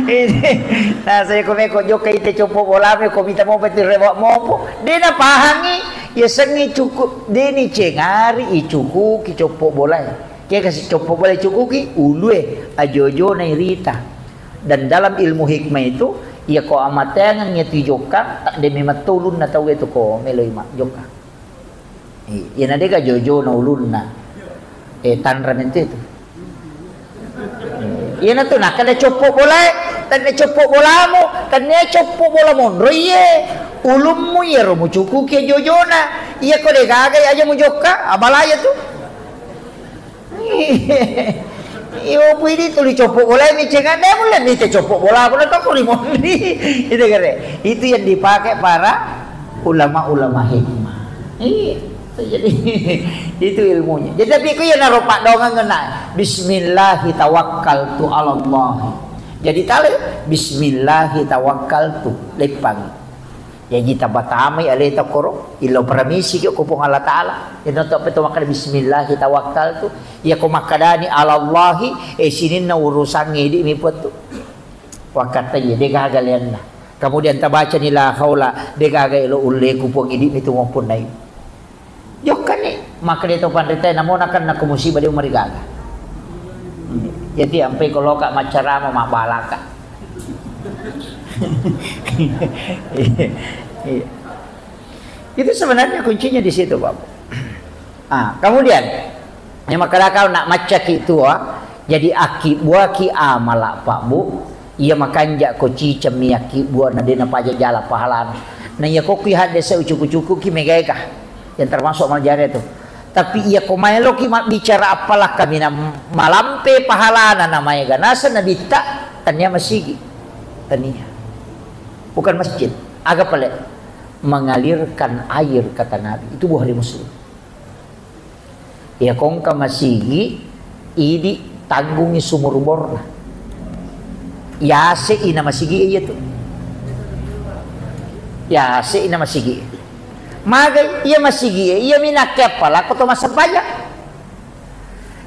Ini, nah, saya ko meko jokka ite coppo bola, meko mita mopo itu rewa mopo. De napahangi, ya sengi cukup, de ni cengari icukuki coppo bola. Kega si coppo bola cukuki, ulue, ajo-ojo na irita. Dan dalam ilmu hikmah itu, iya ko amateangeng iya tu jokka, tak demi metto ulunna tau itu ko meloi ma jokka. Iya, na dega jojo na ulunna. Eh, tanra mente itu. Iya na tu, nakkeda coppo bolae, tenne coppo bolamu, tenne coppo bola monro iye. Ulummu iya ro mucukuki jojona. Iya ko degaga aja mujokka, abalaya tu. Iyo, pui di tuli coppo bola mi cengan, de mulle mite coppo bola, pun tau ko rimonri. Itu kere. Itu yang dipakai para ulama-ulama hikmah. Iya. Jadi, itu ilmunya. Jadi, tapi ku ya naro padongan ngena. Bismillahi tawakkaltu 'alallah. Jadi, tale, bismillahi tawakkaltu. Leppang. Jaji tabatamai aleta koro, illau paramisi ki ko Puang Allah Ta'ala. Ino to apa to makkeda bismillahi tawakkaltu. Iya ko makkedani alallahi, eh, sininna urusangnge idi mi puattu. Wakkatta iya, de gaga leanna. Kemudian tabacani la haula, de gaga elo ulleku Puang idi mi tu mappunnai. Jokkani, makkeda to panrita, namo nakenna ko musibah de umarigaga. Jadi ampai ko loka maccarama mabbalaka. Iya. Itu sebenarnya kuncinya di situ, Bapak. Ah, kemudian yang makkeda kau nak maccaki tua, jadi aki buaki amala Pak Bu, iya makanja ko cicemmi aki bua na dena paja jala pahalana. Na iya ko kui haddese ucuku-cuku ki megaega. Yang termasuk amal jariah itu. Tapi iya ko maeloki mabbicara appalakka mina malampe pahalana na maega naseng nabitta, tania masigi. Tania. Bukan masjid. Aga pale? Mengalirkan air, kata Nabi. Itu Bukhari Muslim. Iya kongka masigi, idi tanggungi sumur borna. Yase ina masigi iya tu. Yase ina masigi. Magai iya masigi iya minakke appalakko to massempajang.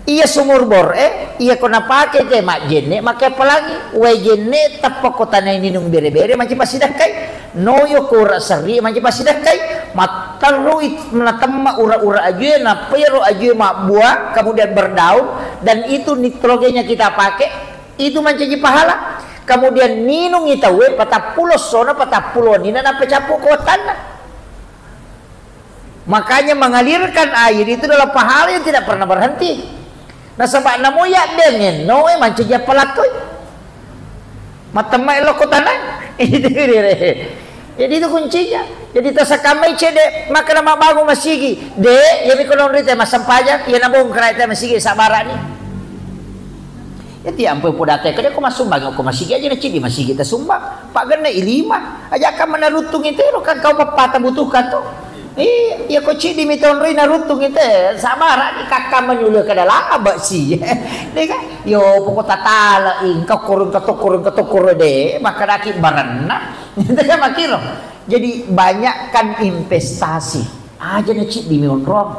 Iya sumur bor e, iya ko napake te majjenne, make appalangi, wae jenne tappa ko tanai ninung bere-bere manci passidakkai, noyo ko ura serri manci passidakkai, matterru it-, natemma ura-ura ajue, nappa iyaro ajue mabbua, kemudian berdaun, dan itu nitrogenya kita pakai, itu mancaji pahala. Kemudian ninungi tauwe patappulo essona, patappulo wenninna, nappa cappu ko wattanna. Makanya mengalirkan air itu adalah pahala yang tidak pernah berhenti. Nasaba namo yaddengenno e mancaji appalakkoi. Matemma lokko tanah. Itu dire. Jadi itu kuncinya. Jadi tasakamai cede, makkeda mabbangun masigi. De, iya mi ko nonrite massempajang, iya nabongkara te masigi sabarani. Iya ti ampe podate kede ko massumbang ko masigi aja na cidi masigi tasumbang. Pagenne i lima. Aja kamma naruttung itu lo kan kau pappata butuhkan tu. Iya, iya ko cidi mi tonroi naruttung itu. Sabara ni kakak menyuluh kada laba si. Deh kan? Yo pokok tatala ingka kurung ketuk kurung ketuk kurung de. Maka daki barenna. Itu kan makiro. Jadi banyakkan investasi. Aja na cidi mi onrong.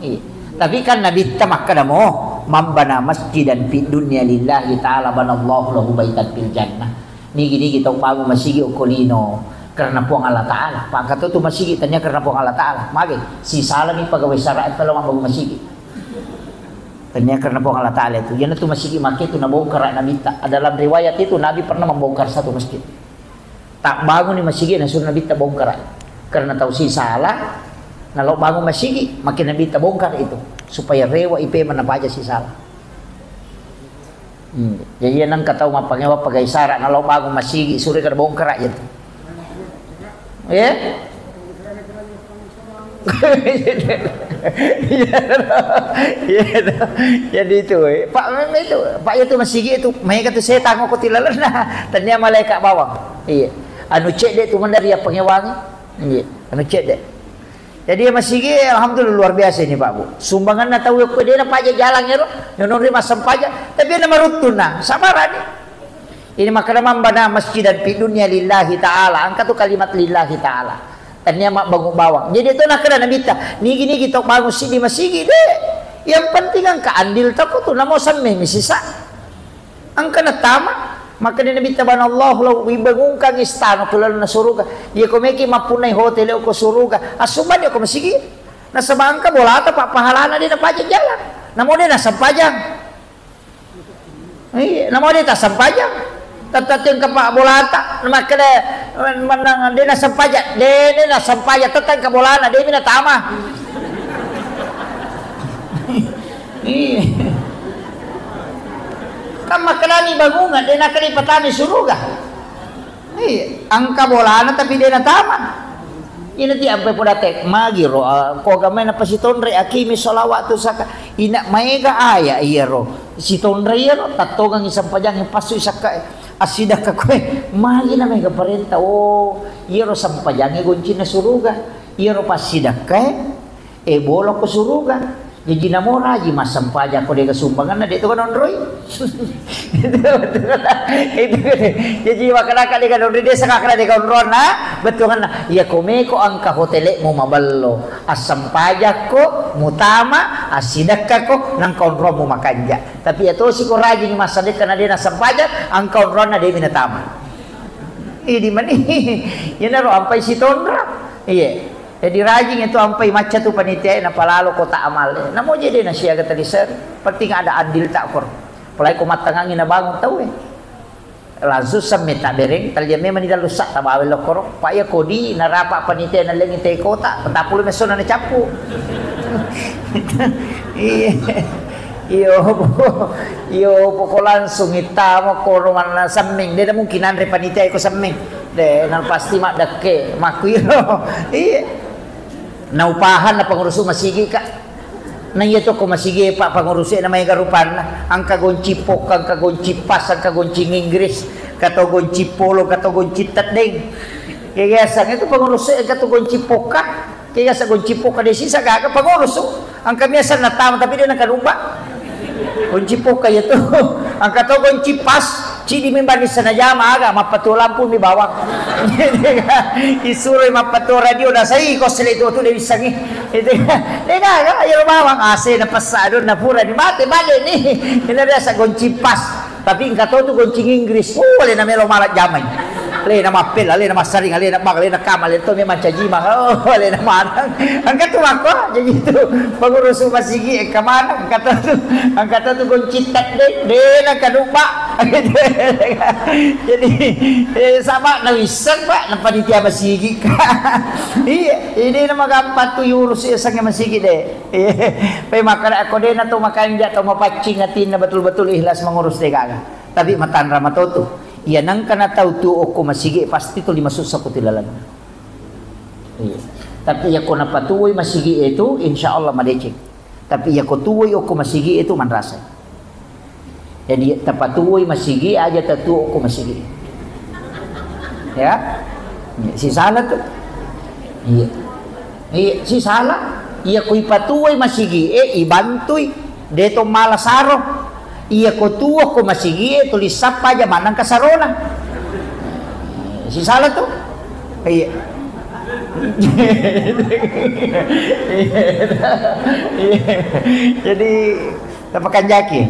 Iya. Tapi kan Nabitta makkeda mo, "Man bana masjidan fid dunya lillahi ta'ala banallahu lahu baitan fil jannah." Nigi-nigi tau bangun masigi okko lino karena Puang Allah Ta'ala. Pakkato tu masigi tania karena Puang Allah Ta'ala. Mage, sisalami pegawai syara' pelo mabbangun masigi. Tania karena Puang Allah Ta'ala itu. Yana tu masigi make tu nabongkara Nabitta. Dalam riwayat itu Nabi pernah membongkar satu masjid. Tabbanguni masigi nasuro Nabitta bongkara. Karena tau sisala, nalo bangun masigi, makin Nabitta bongkar itu. Supaya rewa ipe mana paja sisala. Hmm. Jadi iya nengka tau mappangewa pagai sara, nalo bangun masigi, suri kada bongkara itu. Ya? Iya, iya. Jadi itu, eh. Pak, memang itu, Pak, itu masigi itu, maega tu setang ko tilalenna. Tania malaikat bawang. Iya. Anu cedde tu mendari ya pengewangi. Iya. Anu cedde. Jadi ya masigi, alhamdulillah, luar biasa ini, Pak, Bu. Sumbanganna tau ko de napaja jalan ero, nonori massempajang, tapi na maruttunna, sabarani. Ini makkeda, "Man bana masjidan fi dunya lillahi ta'ala." Engka tu kalimat lillahi ta'ala. Tania mabbangung bawang. Jadi itu nakkeda Nabitta, "Nigi-nigi tau bangun siddi masigi, de. Yang penting engka andil toko tu, namo semme mi sisa." Engka natama, makkeda Nabitta, "Banallahu lahu, ibangunkan istana ku lalenna suruga. Iya ko meki mappunnai hotel ko suruga, assumbang ko masigi. Nasaba engka bolata, Pak, pahalana de napaja jalan. Namo de nassempajang." Iya, namo de tassempajang. Tette engka pa bolata, makkeda, mennang de nassempajang, de, de nassempajang, tette engka bolana, de mi natama. Iya. Kan makkedani bangungan, de nakkeda patami suruga. Iya, engka bolana tapi de natama. Ina ti ampai podate, magiro, ah, ko agamai napasitonre, akimi sholawat tu saka. Ina maega aya iyaro, sitonre iyaro, tattongengi sempajangnge, passui sakka, assidakka koe. Magi na maega parenta, oh, iyaro sempajangnge goncinna suruga. Iyaro passidakkae, eh, bolo ko suruga. Jaji namo rajing massempajang ko dega sumbanganna, de to kanonroi. Itu, itu, itu. Jaji makkadaka dega nonroi, de sangka dega onronna, bettuanna. Iya ko meko engka hotelmu maballo, assempajakko, mutama, assidekkako, nangka onrommu makanja. Tapi iya tosi ko rajing massadekka na de nassempajang, engka onronna de mi natama. Idi mani. Iyanaro ampai sitonra. Iya. Jadi rajing itu ampai macca tu panitia, napalalo kota amal. Namo je de nasiaga taliseri. Penting ada andil tak kor. Apalagi ko mattangangi nabangun tau, eh. Langsung semme tabereng, talia memang di dalu sa tabawa lokkoro. Pak ya kodi narapa panitia nalengi te kota, petapulu mesona nacappu. Iya. Iyo, iyo, poko langsung ittamo koro manna semming. De mungkin anre panitia iko semming. De, na pasti maddekke, makkuiro. Iya. Naupahan na pengurusu masigi, Kak. Na iya to ko masigi, Pak, pengurusu na maega rupanna. Engka gonci pokka, engka gonci pas, engka gonci Inggris, kato gonci polo, kato gonci teddeng. Kegiasan itu pengurusu, kato gonci pokka. Kega sa gonci pokka de sisa gaga pengurusu. Engka biasa natama tapi de nakadupa. Gonci pokka iya tu. Engka to gonci pas, cidi membani sana jama aga, mappatu lampu mi bawang. Isuroi mappatu radio, nasai ko sele tu tu de wissangi. Itu. De gaga, iya bawang, A C na pessa, aduh, na pura ni mate, mate ni. Ini biasa gonci pas. Tapi engka to tu goncing Inggris, oh, alena melo mala jamai. Alena mappel, alena massaring, alena bang, alena kama, alena to memang caji mah. Oh, alena manang. Engka tu makko, jadi tu pengurusu masigi, engka manang, engka to tu, engka to tu goncing tak de, de na kadupa. Jadi, eh, sama na wisseng, Pak, na panitia masigi. Iya, ini nama gampang tu yurus ya sange masigi de. Pai makkeda, "Ko de na to makanja, to mapaccing atinna, betul-betul ikhlas mengurus de gaga." Tapi matanra matotu. Iya nengka na tau tu okko masigi pasti tuli masussa ko tilalenna. Iya. Tapi iya ko napatuwoi masigi itu, insya Allah madeceng. Tapi iya ko tuwoi okko masigi itu manrasa. Jadi tapatuwoi masigi aja tatuo ko masigi. Ya. Iya, sisala tu. Iya. Iya, sisala. Iya ko ipatuwoi masigi, eh, ibantui. De to mala saro. Iya ko tuo ko masigi, eh, tuli sappa aja manang kasarona. Sisala tu. Iya. Iya. Jadi Tapakanjaki.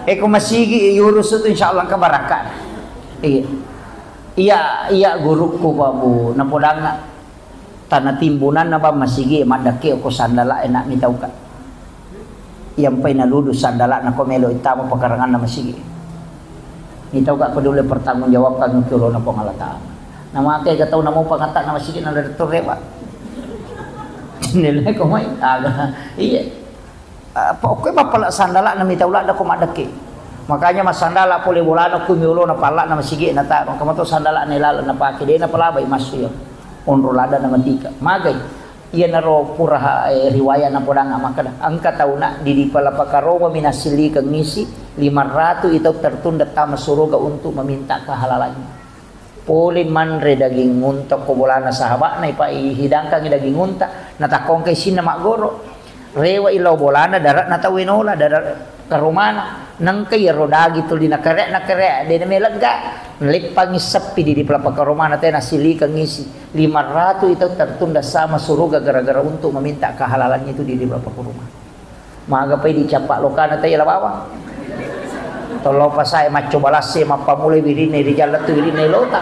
Eh, ko masigi, eh, yurus tu insya Allah engka barakka. Iya. Iya, iya gurukku, Pak Bu. Napodangnga tana timbunanna, Bang, masigi, maddekke ko sandala, enak mitauka. Iya mpai naludu sandala, nako melo ittama pakaranganna masigi. Mitauka ko dulu pertanggungjawabkan ke ulona Puang Allah Ta'ala. Namake ga tau namo pangatta na masigi na lettu rewa. Nilai ko mai, aga. Iya. Ah, pokoknya mappala sandala na mitau ladda ko maddekke. Makanya massandala pole bolana ku miolo na palla na masigi na ta, maka mato sandala na ilala na pake de na palabai massu ya. Onro ladda na matika. Magai. Iyanaro pura, eh, riwaya napodang makkeda, engka tauna di, di Palapakaroba mi nasillikeng isi lima ratu i tau tertunda tama suruga untuk meminta kehalalannya. Pole manre daging unta ko bolana sahaba'na, ipa-, ihidangkangi daging unta, natakkongka isinna maggoro. Rewa i lao bolana, dare'na tau enola, dare' karomana. Nengka iyaro daging tuli nakere', nakere', de' namelegga. Naleppangi seppi di, di Palapakaroba na tena silikeng isi. Lima ratu i tau tertunda sama suruga gara-gara untuk meminta kehalalannya itu di, di Palapakaroba. Magapai dicappa lokana tai la bawang. Tollo pasae maccoba lasse mappamulai wirinna ri jalla tu wirinna lota.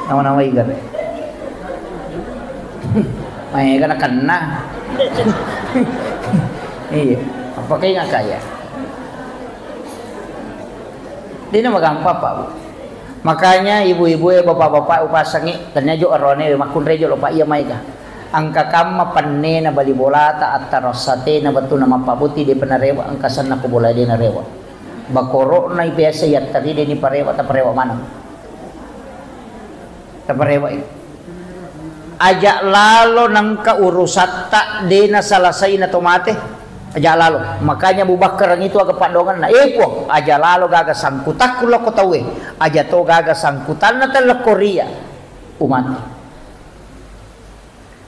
Nama-nama iga. Maega nakenna. Iya, apa kai ngakaya? Dena magampang, Pak, Bu. Makanya ibu-ibu e, bapak-bapak upasangi, tanya jo arone, makkunre jo lo, Pak, iya maega. Engka kamma pennena bali bolata, attaro satena, bettuanna mappabuti, de' pa narewa, engka senna ko bola de' narewa. Bakoro'na biasa yattari de' ni parewa, taparewa maneng. Taparewa i. Aja lalo nengka urusatta de' nasalasai na to mate. Aja lalo. Makanya Abu Bakar itu aga padongenna, "Eh, Puang, aja lalo gaga sangkutakku lokko tauwe. Aja to gaga sangkutanna tellekko ria umat."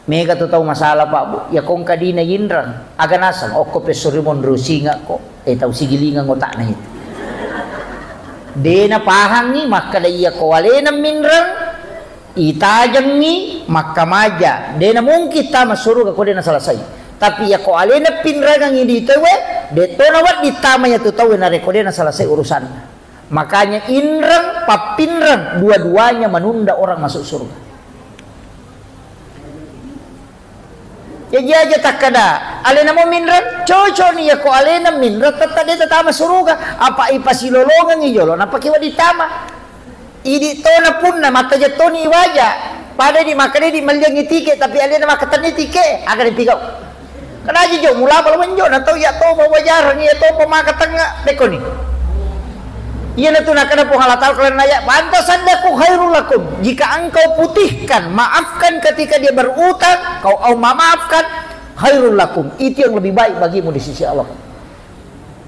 Mega tu tau masalah, Pak, Bu. Ya kongka dina yinreng. Aga naseng, okko pesuri monro singakko. Eh, tau sigilingeng otakna itu. De' napahangi, makkeda iya ko alena minreng, itajengi, makkamaja. De' namungkin tama suruga ko de' nasalasai. Tapi iya ko alena pinrengengi di tauwe, de' to nawedding tama iya tu tauwe narekko de' nasalasai urusanna. Makanya inreng, pappinreng, dua-duanya menunda orang masuk surga. Jaji aja takkeda, alena mo minreng, cocok ni, yako alena minreng, tetta de' tatama suruga. Apa ipasilolongengi jolo, nappa ki wedding tama. Idi' tona punna, mattaja toni waja. Pada di makkeda di melliangi tiket, tapi alena makkatenni tiket, aga dipigau. Kadaji jo, mulapa lo menjo, na tau iya topa wajareng, iya topa maka tengnga, pekkoni. Iyanatu nakkeda Puang Allah Ta'ala, kalau naya, "Fa in tasaddaqu khairul lakum." Jika engkau putihkan, maafkan ketika dia berutang, kau au memaafkan, khairul lakum. Itu yang lebih baik bagimu di sisi Allah.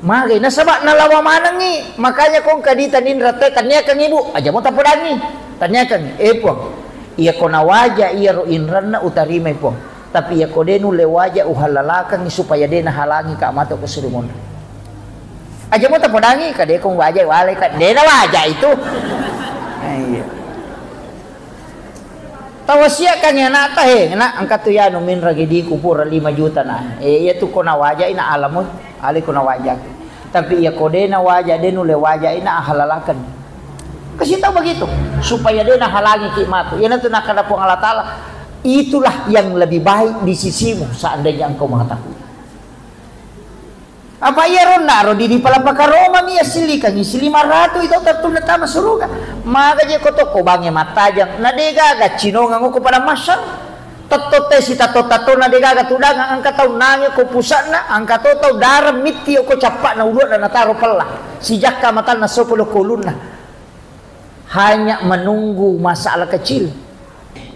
Magai, nasaba nalawa manengngi, makanya kongka dita ninra te, tanniakangngi, Bu, aja mo tapodangngi. Tanniakangngi, "Eh, Puang, iya ko nawaja iyaro inrenna utarimai, Puang. Tapi iya ko de' nulle waja, uhallalakangngi supaya de' nahalangi ka matu ko suri monro." Aja mo tapodangngi, ka de' ko waja, wale ka, de' nawaja itu. Eh, iya. Tawasiakangngi anakta, "He, nak, engka tu yanu minreng idiku pura lima juta na. Eh, iya tu ko nawajai na alamu, ale ko nawajaki. Tapi iya ko de' nawaja, de' nulle wajai na ahalalakan." Kasih tahu begitu, supaya de' nahalangi ki matu. Iyanatu nakkeda Puang Allah Ta'ala, "Itulah yang lebih baik di sisimu seandainya engkau mengetahui." Apa iyaro naro di, di Palapakaroba mi assilikang isi lima ratu itu tertunda tama suruga. Maga je ko toko bange mattajang, na de' gaga cinongang ko padang mahsyar. Tetto te sitatto-tatto na de' gaga tudangang, engka tau nange ko pusa'na, engka to tau dareng mitti ko cappa'na ulu'na nataro pella. Sijakka matanna sopo lo ko ulunna. Hanya menunggu masalah kecil.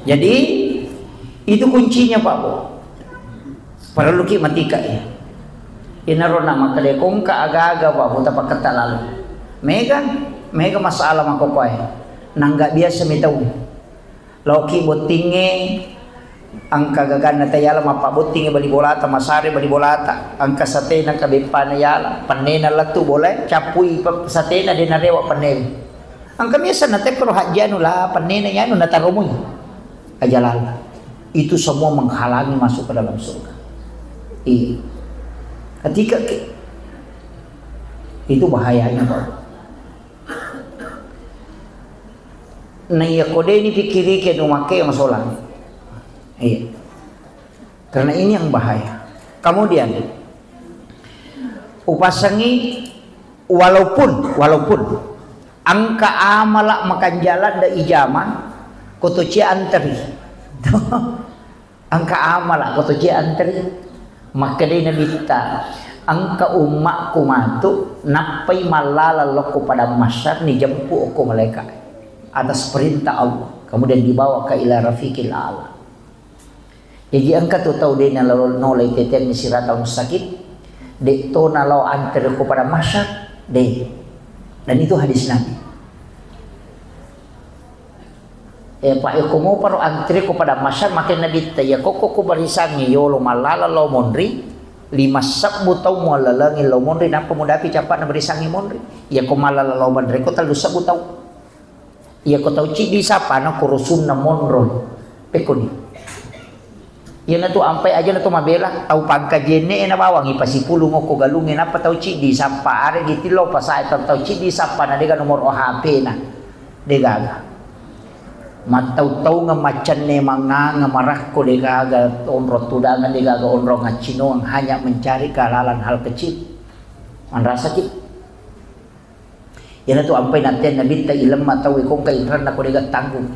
Jadi, itu kuncinya, Pak, Bu. Perlu ki matika, ya. Inaro na makkeda kongka aga-aga, Pak, Bu, tapakketta lalu. Mega, mega masalah makkokkoe. Nangga biasa mi tau. Laoki bottingnge, engka gaganna tayala mappabottingnge bali bolata, masare bali bolata, engka satena engka beppana yala, pennena lettu bolae, cappui pe-, satena de' narewa pennena. Engka mi asenna tekkoro hajji anu la pennena yanu nataromui. Aja lalo. Itu semua menghalangi masuk ke dalam surga. Iya. Ketika ke-, itu bahayanya, Pak. Na iya ko de' ni pikkiriki anu makke masolang. Iya. Karena ini yang bahaya. Kemudian, upasangi walaupun, walaupun engka amala makanjala da ijama, kotoci anteri. Engka amala ko to je antri. Makkedai Nabitta, engka ummakku matu nappai mallala lokko padang mahsyar, nijemput okko malaika atas perintah Allah. Kemudian dibawa ke ila rafiqil a'la. Jadi engka tu tau de' nalo-, nolai teteangngi siratal mustaqim, de' to nalo antre ko pada mahsyar, de'. Dan itu hadis Nabi. Eh, Pak, ya, ko mau paro antre ko pada mahsyar, makai Nabi ta, ya, koko ko barisangi yolo mallala lao monri, lima sebbu tau muallalangi lao monri, nampa mudapi cappa na barisangi monri. Ya, ko mallala lao monri, ko tellu sebbu tau. Iya, ko tau ciddi sapana ko rusunna monro. Pekkoni. Iyanatu ampai aja na to mabela, tau pangkajenne na bawang ipasipulung okko galungnge, nappa tau ciddi sappa, are gitillo pasae tau, tau ciddi sappa na dega nomor H P na. Degaga. Mattau-taungeng maccanne manganga marakko degaga onrong tudangeng, degaga onrong accinoang, hanya mencari kehalalan hal kecil. Manrasaki. Iyanatu ampai natteang Nabitta ilemma tauwe ko engka inranna ko dega tanggung.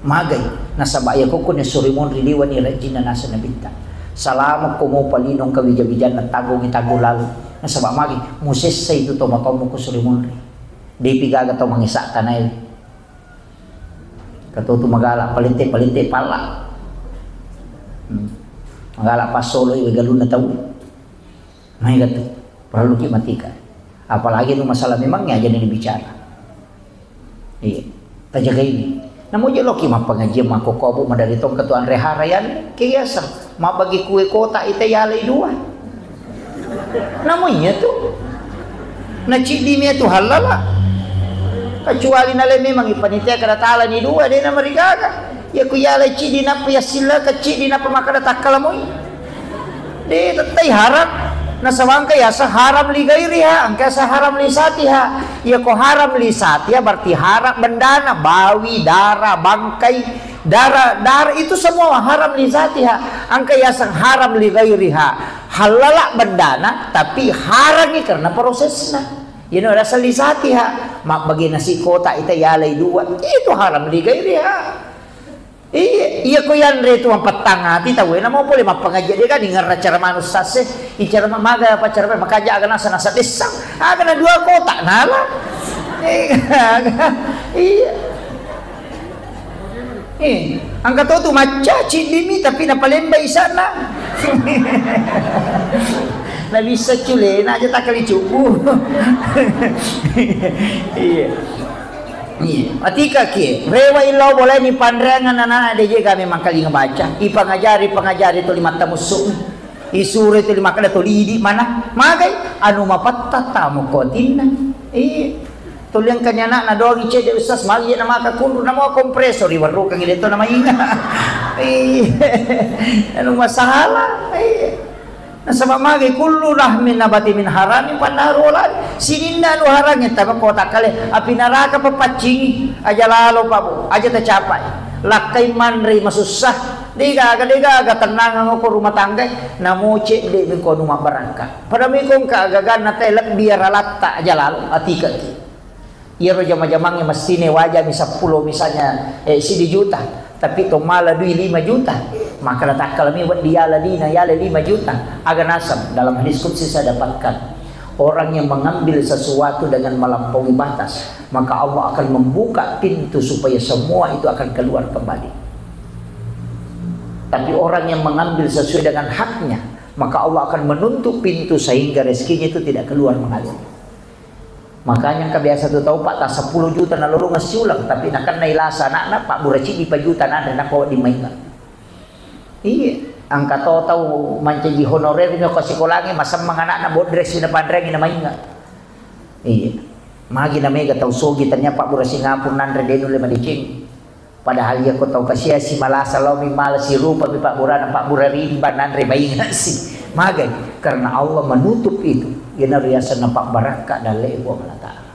Magai, nasaba iya kokko ni suri monri liwani rajinna naseng Nabitta. Salama ko mopa lino engka wija-wijanna tanggungi tanggung lalu. Nasaba magi, musessai tu tomatomu ko suri monri. Depi gaga tau mangisakka naewe. Katotu magala palette-palette palla. Hmm. Magala passoloi galunna tau. Maega tu, parelluki matika. Apalagi nu masalah memangnya aja ni dibicara. Iya, tajagai ni. Namu je loki mappangajian makkokko abu madari tongka tu anre harayan, keasa. Mabagi kue kota ita yalai dua. Namu iya tu. Na ciddi mia tu halala. Kecuali nale memang ipanitia kada talani dua, de na marigaga. Ya ku yalai ciddi nappa yassilla ke ciddi nappa makkada takkala moi. De, tettai haram. Nasaba engka yaseng haram li gairiha, engka yaseng haram li satiha. Iya ko haram li satiha berarti haram bendana, bawi, dara, bangkai, dara, dara itu semua haram li satiha. Engka yaseng haram li gairiha. Halala bendana, tapi harangi karena prosesna. Iyana rasa li satiha. Mabbagi nasi kota ita yalai dua. Itu haram li gairiha. Iya, iya ko yanre tu mapettang ati tauwe, namo pole mappangaji de kan ngerra cara manus sase, i cara ma-, maga apa cara makaja aga nasa nasa dessang, aga na dua kotak nala. Iya. Eh, angka to tu macca ciddimi tapi napalemba isana. Na bisa culena aja takali cubu. Iya. Iya. Atika kie, rewa illau boleh ni panreangan anak-anak D J kami mangkalinga baca. Ipangajari, pangajari tuli matta musuh. Isuro tuli makkada tuli idi mana? Magai anu mapatta tamu kotinna. Iya. Tuli engkani anak na dogi cede ustaz magi na maka kunru na mau kompresor iwarrukang ile to na mainga. Iya. Anu masalah. Iya. Nasaba magi kullu lahmin nabati min haramin fannaru aula. Sininna anu harangnge taba kota kale, api naraka papaccingi, aja lalo pabu, aja tacapai. Lakkai manre masussa, degaga, degaga tennangeng ko rumah tangga, namo cedde mi ko anu mabbarakka. Pada mi ko engka agaganna te lebbi ralatta aja lalo, atikaki. Iyaro jama-jamangnge mestine wajami seppulo misalnya, eh, sidi juta, tapi to mala dui lima juta, maka natakkalami weddi yala dina yala lima juta. Aga nasab dalam hadis qudsi saya dapatkan, orang yang mengambil sesuatu dengan melampaui batas, maka Allah akan membuka pintu supaya semua itu akan keluar kembali. Tapi orang yang mengambil sesuai dengan haknya, maka Allah akan menutup pintu sehingga rezekinya itu tidak keluar mengalir. Makanya engka biasa tu tau, Pak, ta seppulo juta nalolongeng siuleng, tapi nakennai lasa anakna, pabbura ciddi pa juta nanre, nappa wedding mainga. Iya, engka to tau mancaji honorer mi ko sikolangnge, masemmeng anakna, bodresi napanreangi namainga. Iya, magi namega tau sogi, tania pabbura Singapura nanre, de nulle madeceng. Padahal iya ko tau kasiasi malasa lao mi mala sirupa mi pabburana, pabbura rimba nanre maingasi. Magai? Karena Allah menutup itu. Iyana riasanna pabbarakka dalle Puang Allah Ta'ala.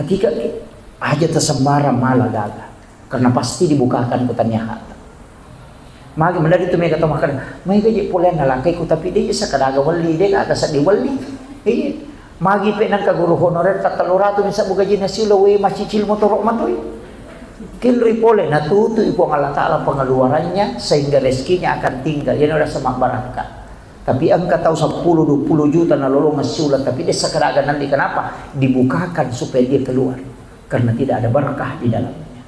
Atika ki, aja tasembarang mala gaga. Karena pasti dibukakan ku tania harta. Magi mendadak tu mega tau makkeda, "Mega je poleanna lakaiku, tapi de sakadaga welli, de gaga seddi welli." Iya. Magi pe nangka guru honorer ta tellu ratu mi sabbu gajinna siulo, we macicil motoro matoi. Kilri pole, natutui Puang Allah Ta'ala pengeluarannya sehingga rezekinya akan tinggal. Iya, udah semak barakka. Tapi engka tau seppulo dua puluh juta nalolongeng siuleng, tapi de sakadaga nanti kenapa? Dibukakan supaya dia keluar. Karena tidak ada berkah di dalamnya.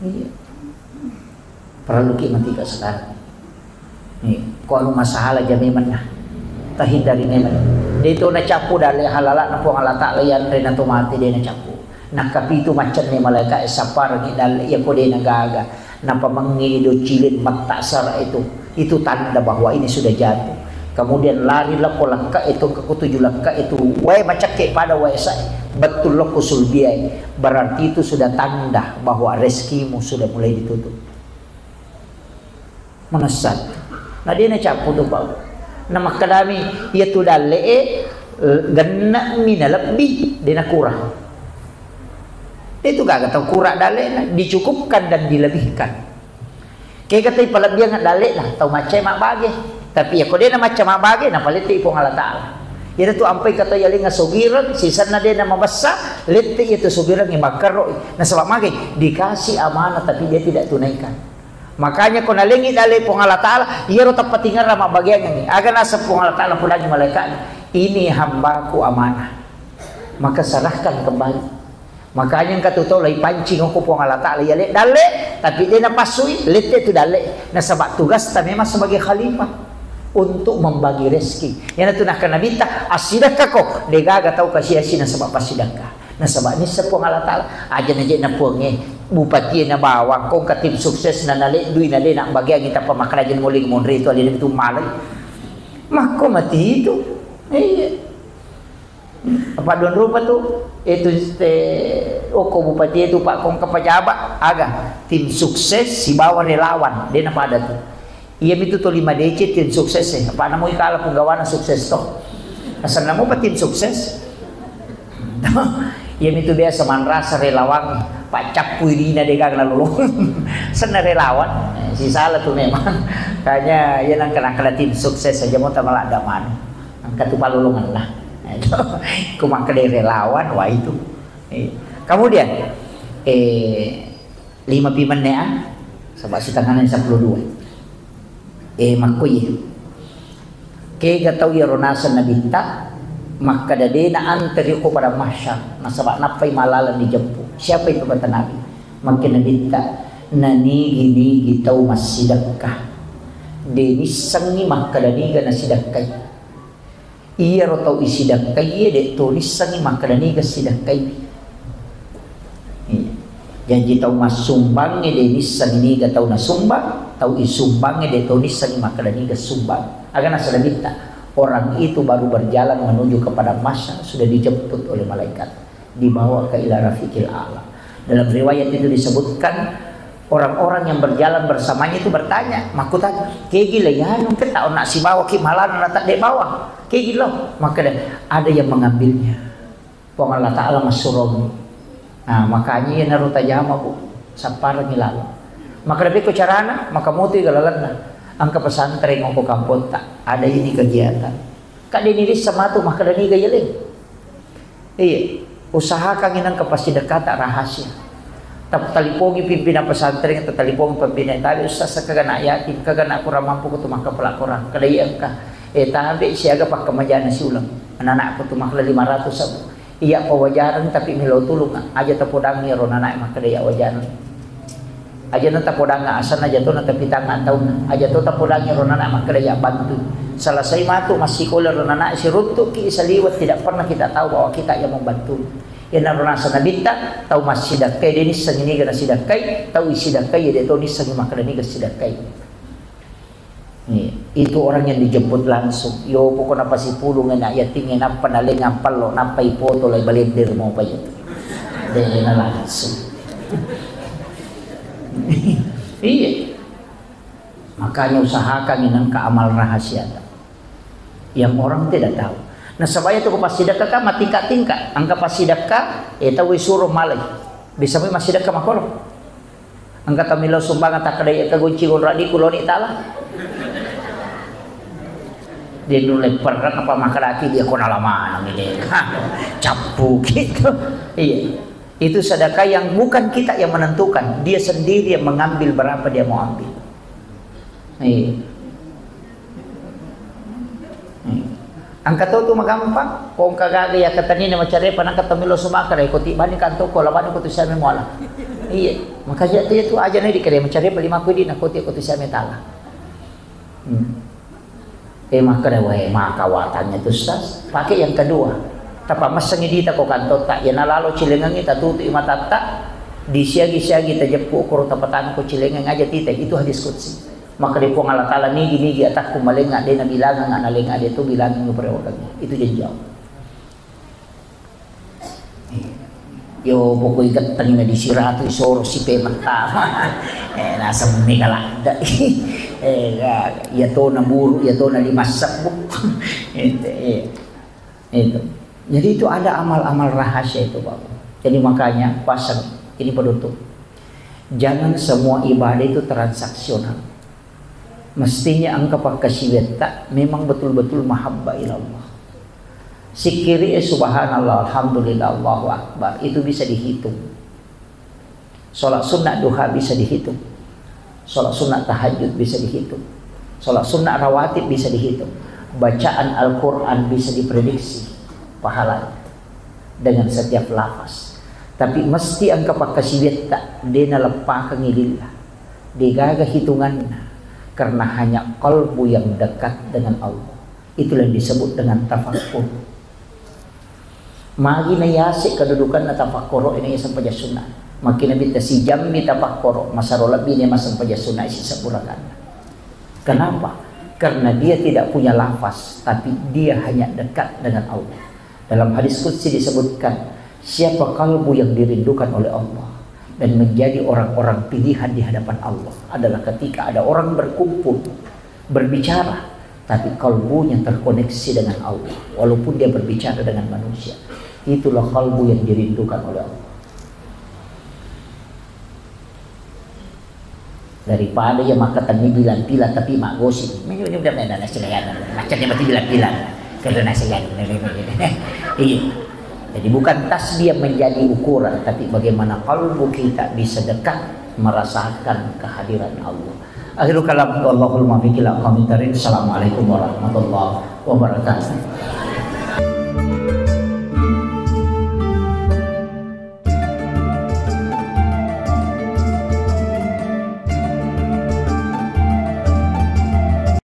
Iya. Parelluki matika sekarang. Nih, ko anu masalah ja memang nah. Tahindari memang. De to nacappu dalle halala'na Puang Allah Ta'ala, yanre na to mate de nacappu. Nakapitu maccenne malaika e sapparengi dalle iya ko de nagaga. Napamengngi do cilin matta sara itu. Itu tanda bahwa ini sudah jatuh. Kemudian lari lako lekka itu, ke kutuju lekka itu, wae macakke pada wae sa, betul lako sulbiai. Berarti itu sudah tanda bahwa rezekimu sudah mulai ditutup. Manessa. Na de nacappu tu, Pak. Na makkedami, iya tu dalle e, gennemi na lebbi, de nakurang. Itu gaga tau kura dalle na, dicukupkan dan dilebihkan. Kega tau palebbiang dalle na, tau macca mabbage. Tapi iya ko de na macca mabbage, na palette Puang Allah Ta'ala. Iya tu ampai kata yalinga sogireng, sisanna de na mabessa, lette iya tu sogireng makarro. Nasaba mage dikasih amanah tapi dia tidak tunaikan. Makanya ko nalengi dalle Puang Allah Ta'ala, iyaro tappatingerra mabbageangengngi. Aga naseng Puang Allah Ta'ala pudangi malaikatna, "Ini hambaku amanah." Maka serahkan kembali. Makanya engka tu tau lai pancing ko Puang Allah Ta'ala, iya le dalle, tapi de napassui, lette tu dalle. Nasaba tugasta memang sebagai khalifah untuk membagi rezeki. Iyana tu nakkeda Nabitta, "Assidakkako, de gaga tau kasiasi nasaba passidakka." Nasaba nisseng Puang Allah Ta'ala, aja naje na Puang e, bupati e na bawang, ko engka tim sukses na naleddui na de na bagiangi tappa makkaraja muling monri tu alena tu malai. Makko mati itu. Iya. Apa don rupa tu? Itu te, oko bupati itu, Pak, ko engka pejabat, aga tim sukses sibawa relawan, de na pada tu. Iya mitu to lima D C tim sukses e. Apa namo ikala punggawana sukses to. Asal namo pa tim sukses. Iya mitu biasa manrasa relawan, paccappui dina de gaga lolong. Senna relawan, eh, sisala tu memang. Kanya iya nangka-nangka tim sukses aja mau tamala damanu. Angka tu palolongan lah. Itu ku makkeda relawan, wah itu. Eh, kemudian, eh, lima pi menne a, saba sitengana sepuluh dua. Eh, makko iye. Kega tau iyaro naseng Nabitta, makkeda de na anteri ko pada mahsyar, nasaba nappai malaleng dijeppu. Siapa itu kata Nabi? Makkeda Nabitta, nanigi-nigi tau massidekka. De nissengngi makkeda niga nasidekkai. Iyaro tau isidakkaie, de to nissengngi makkeda niga sidakkaiwi. Iya. Jaji tau massumbangnge de nissengngi niga tau nasumbang, tau isumbangnge de to nissengngi makkeda niga sumbang. Aga nasala Nabitta, orang itu baru berjalan menuju kepada mahsyar, sudah dijemput oleh malaikat. Dibawa ke ila rafiqil a'la. Dalam riwayat itu disebutkan, orang-orang yang berjalan bersamanya itu bertanya, makkutana, "Kegi le yanu ketta onna sibawa ki malana na tadde bawa? Kegi lo?" Maka ada yang mengambilnya. Puang Allah Ta'ala massuromi. Nah, makanya iya naro tajama, Bu. Sapparengi lalo. Maka lebih ko carana, maka mutu galalanna. Angka pesantren ko kampotta, ada ini kegiatan. Kadde nirissa matu makkeda niga yeleng. Iya, usahakan inang ke pasti dekata rahasia. Tap talipongi pimpinan pesantren, tap talipongi pimpinan tabe, ustaz, kagana yatim, kagana kurang mampu kutu makkapala Quran. Kada iya engka. Eh, tabe siaga pakkemajana siuleng. Anak-anakku tu makkeda lima ratus sabu. Iya pawajareng tapi melo tulung. Aja tapodangi ro nanae makkeda iya wajareng. Aja na tapodangnga asanna, aja to na tapitang taunna, aja to tapodangngi ro nana makkeda ya bantu. Selesai matu massikola ro nana, siruntukki saliweng, tidak pernah kita tahu bahwa kita yang membantu. Iyanaro naseng Nabitta, tau massidakkai de nissengngi niga nasidakkai, tau isidakkai de to nissengngi makkeda niga sidakkai. Nih, itu orang yang dijemput langsung. Yo, pokokna pasipulung enak yating, nappa nalengang pallo, nappa ipoto lai balender mau pajatu. Dena langsung. Iya. Makanya usahakan inangka amal rahasia yang orang tidak tahu. Nasaba iya tu ko passidekka kan matingka-tingka. Angka passidekka, eh, tau isuro malai. Bisa mai massidekka makolo. Engka tau melo sumbangan, takkeda iya ka gonci gonradiku loni tala. Dia nulle perreng apa makkedaki dia ko nala maneng ini. Cappu gitu. Iya. Itu sedekah yang bukan kita yang menentukan, dia sendiri yang mengambil berapa dia mau ambil. Iya. Hmm. Angka to tu magampang, ko engka gaga iya katanina macarepa, nangka to melo sumaka dai, ko tibbani kantoko, labani ko tu siami muala. Iya, makanya tu itu aja nih dikira mencari beli maku di nakoti aku tu siame tala. Hmm. Eh, maka deh, weh, maka watanya tu, Ustaz. Pakai yang kedua. Tapa messengi dita ko kantor tak, ya nalalo cilengengi tatutu matatta, disiagi-siagi tajeppu koro tapatang ko cilengeng aja tita. Itu hadis qudsi. Maka di Puang Allah Ta'ala nigi-nigi atakku malenga, de nabilangang analenga, de tu bilangi nguperewakangi. Itu janji Allah. Yo, pokoi getteng na disiratu isoro si pemetta. Eh, naseng mega ladda. Eh, ya, ya tona buru, ya tona lima sebbu. Itu, iya. Itu. Jadi itu ada amal-amal rahasia itu, Bapak. Jadi makanya pasang ini penutup. Jangan semua ibadah itu transaksional. Mestinya engka pakkasiwiatta memang betul-betul mahabbah ilallah. Sikkiri, eh, subhanallah, alhamdulillah, Allahu akbar, itu bisa dihitung. Sholat sunnah duha bisa dihitung. Sholat sunnah tahajud bisa dihitung. Sholat sunnah rawatib bisa dihitung. Bacaan Al-Quran bisa diprediksi pahalanya dengan setiap lafaz. Tapi mesti engka pakkasiwiatta, de naleppakengi lillah. Degaga hitunganna, karena hanya kalbu yang dekat dengan Allah. Itulah yang disebut dengan tafakkur. Magi na yase kedudukanna tafakkoro ini sempajang sunnah. Makin nabi sijammi tafakkoro, masaro lebih ni masempajang sunnah isi seburakan. Kenapa? Karena dia tidak punya lafaz, tapi dia hanya dekat dengan Allah. Dalam hadis qudsi disebutkan, siapa kalbu yang dirindukan oleh Allah dan menjadi orang-orang pilihan di hadapan Allah adalah ketika ada orang berkumpul, berbicara, tapi kalbunya terkoneksi dengan Allah, walaupun dia berbicara dengan manusia. Itulah kalbu yang dirindukan oleh Allah. Daripada ya makkatenni bilang-bilang tapi maggosip. Ini udah main nasi layan. Macam dia berarti bilang-bilang. Kalau nasi layan. Iya. Jadi bukan tasbih yang menjadi ukuran, tapi bagaimana kalbu kita bisa dekat merasakan kehadiran Allah. Akhirul kalam, wallahul muwaffiq ila aqwamit thariq. Assalamualaikum warahmatullahi wabarakatuh.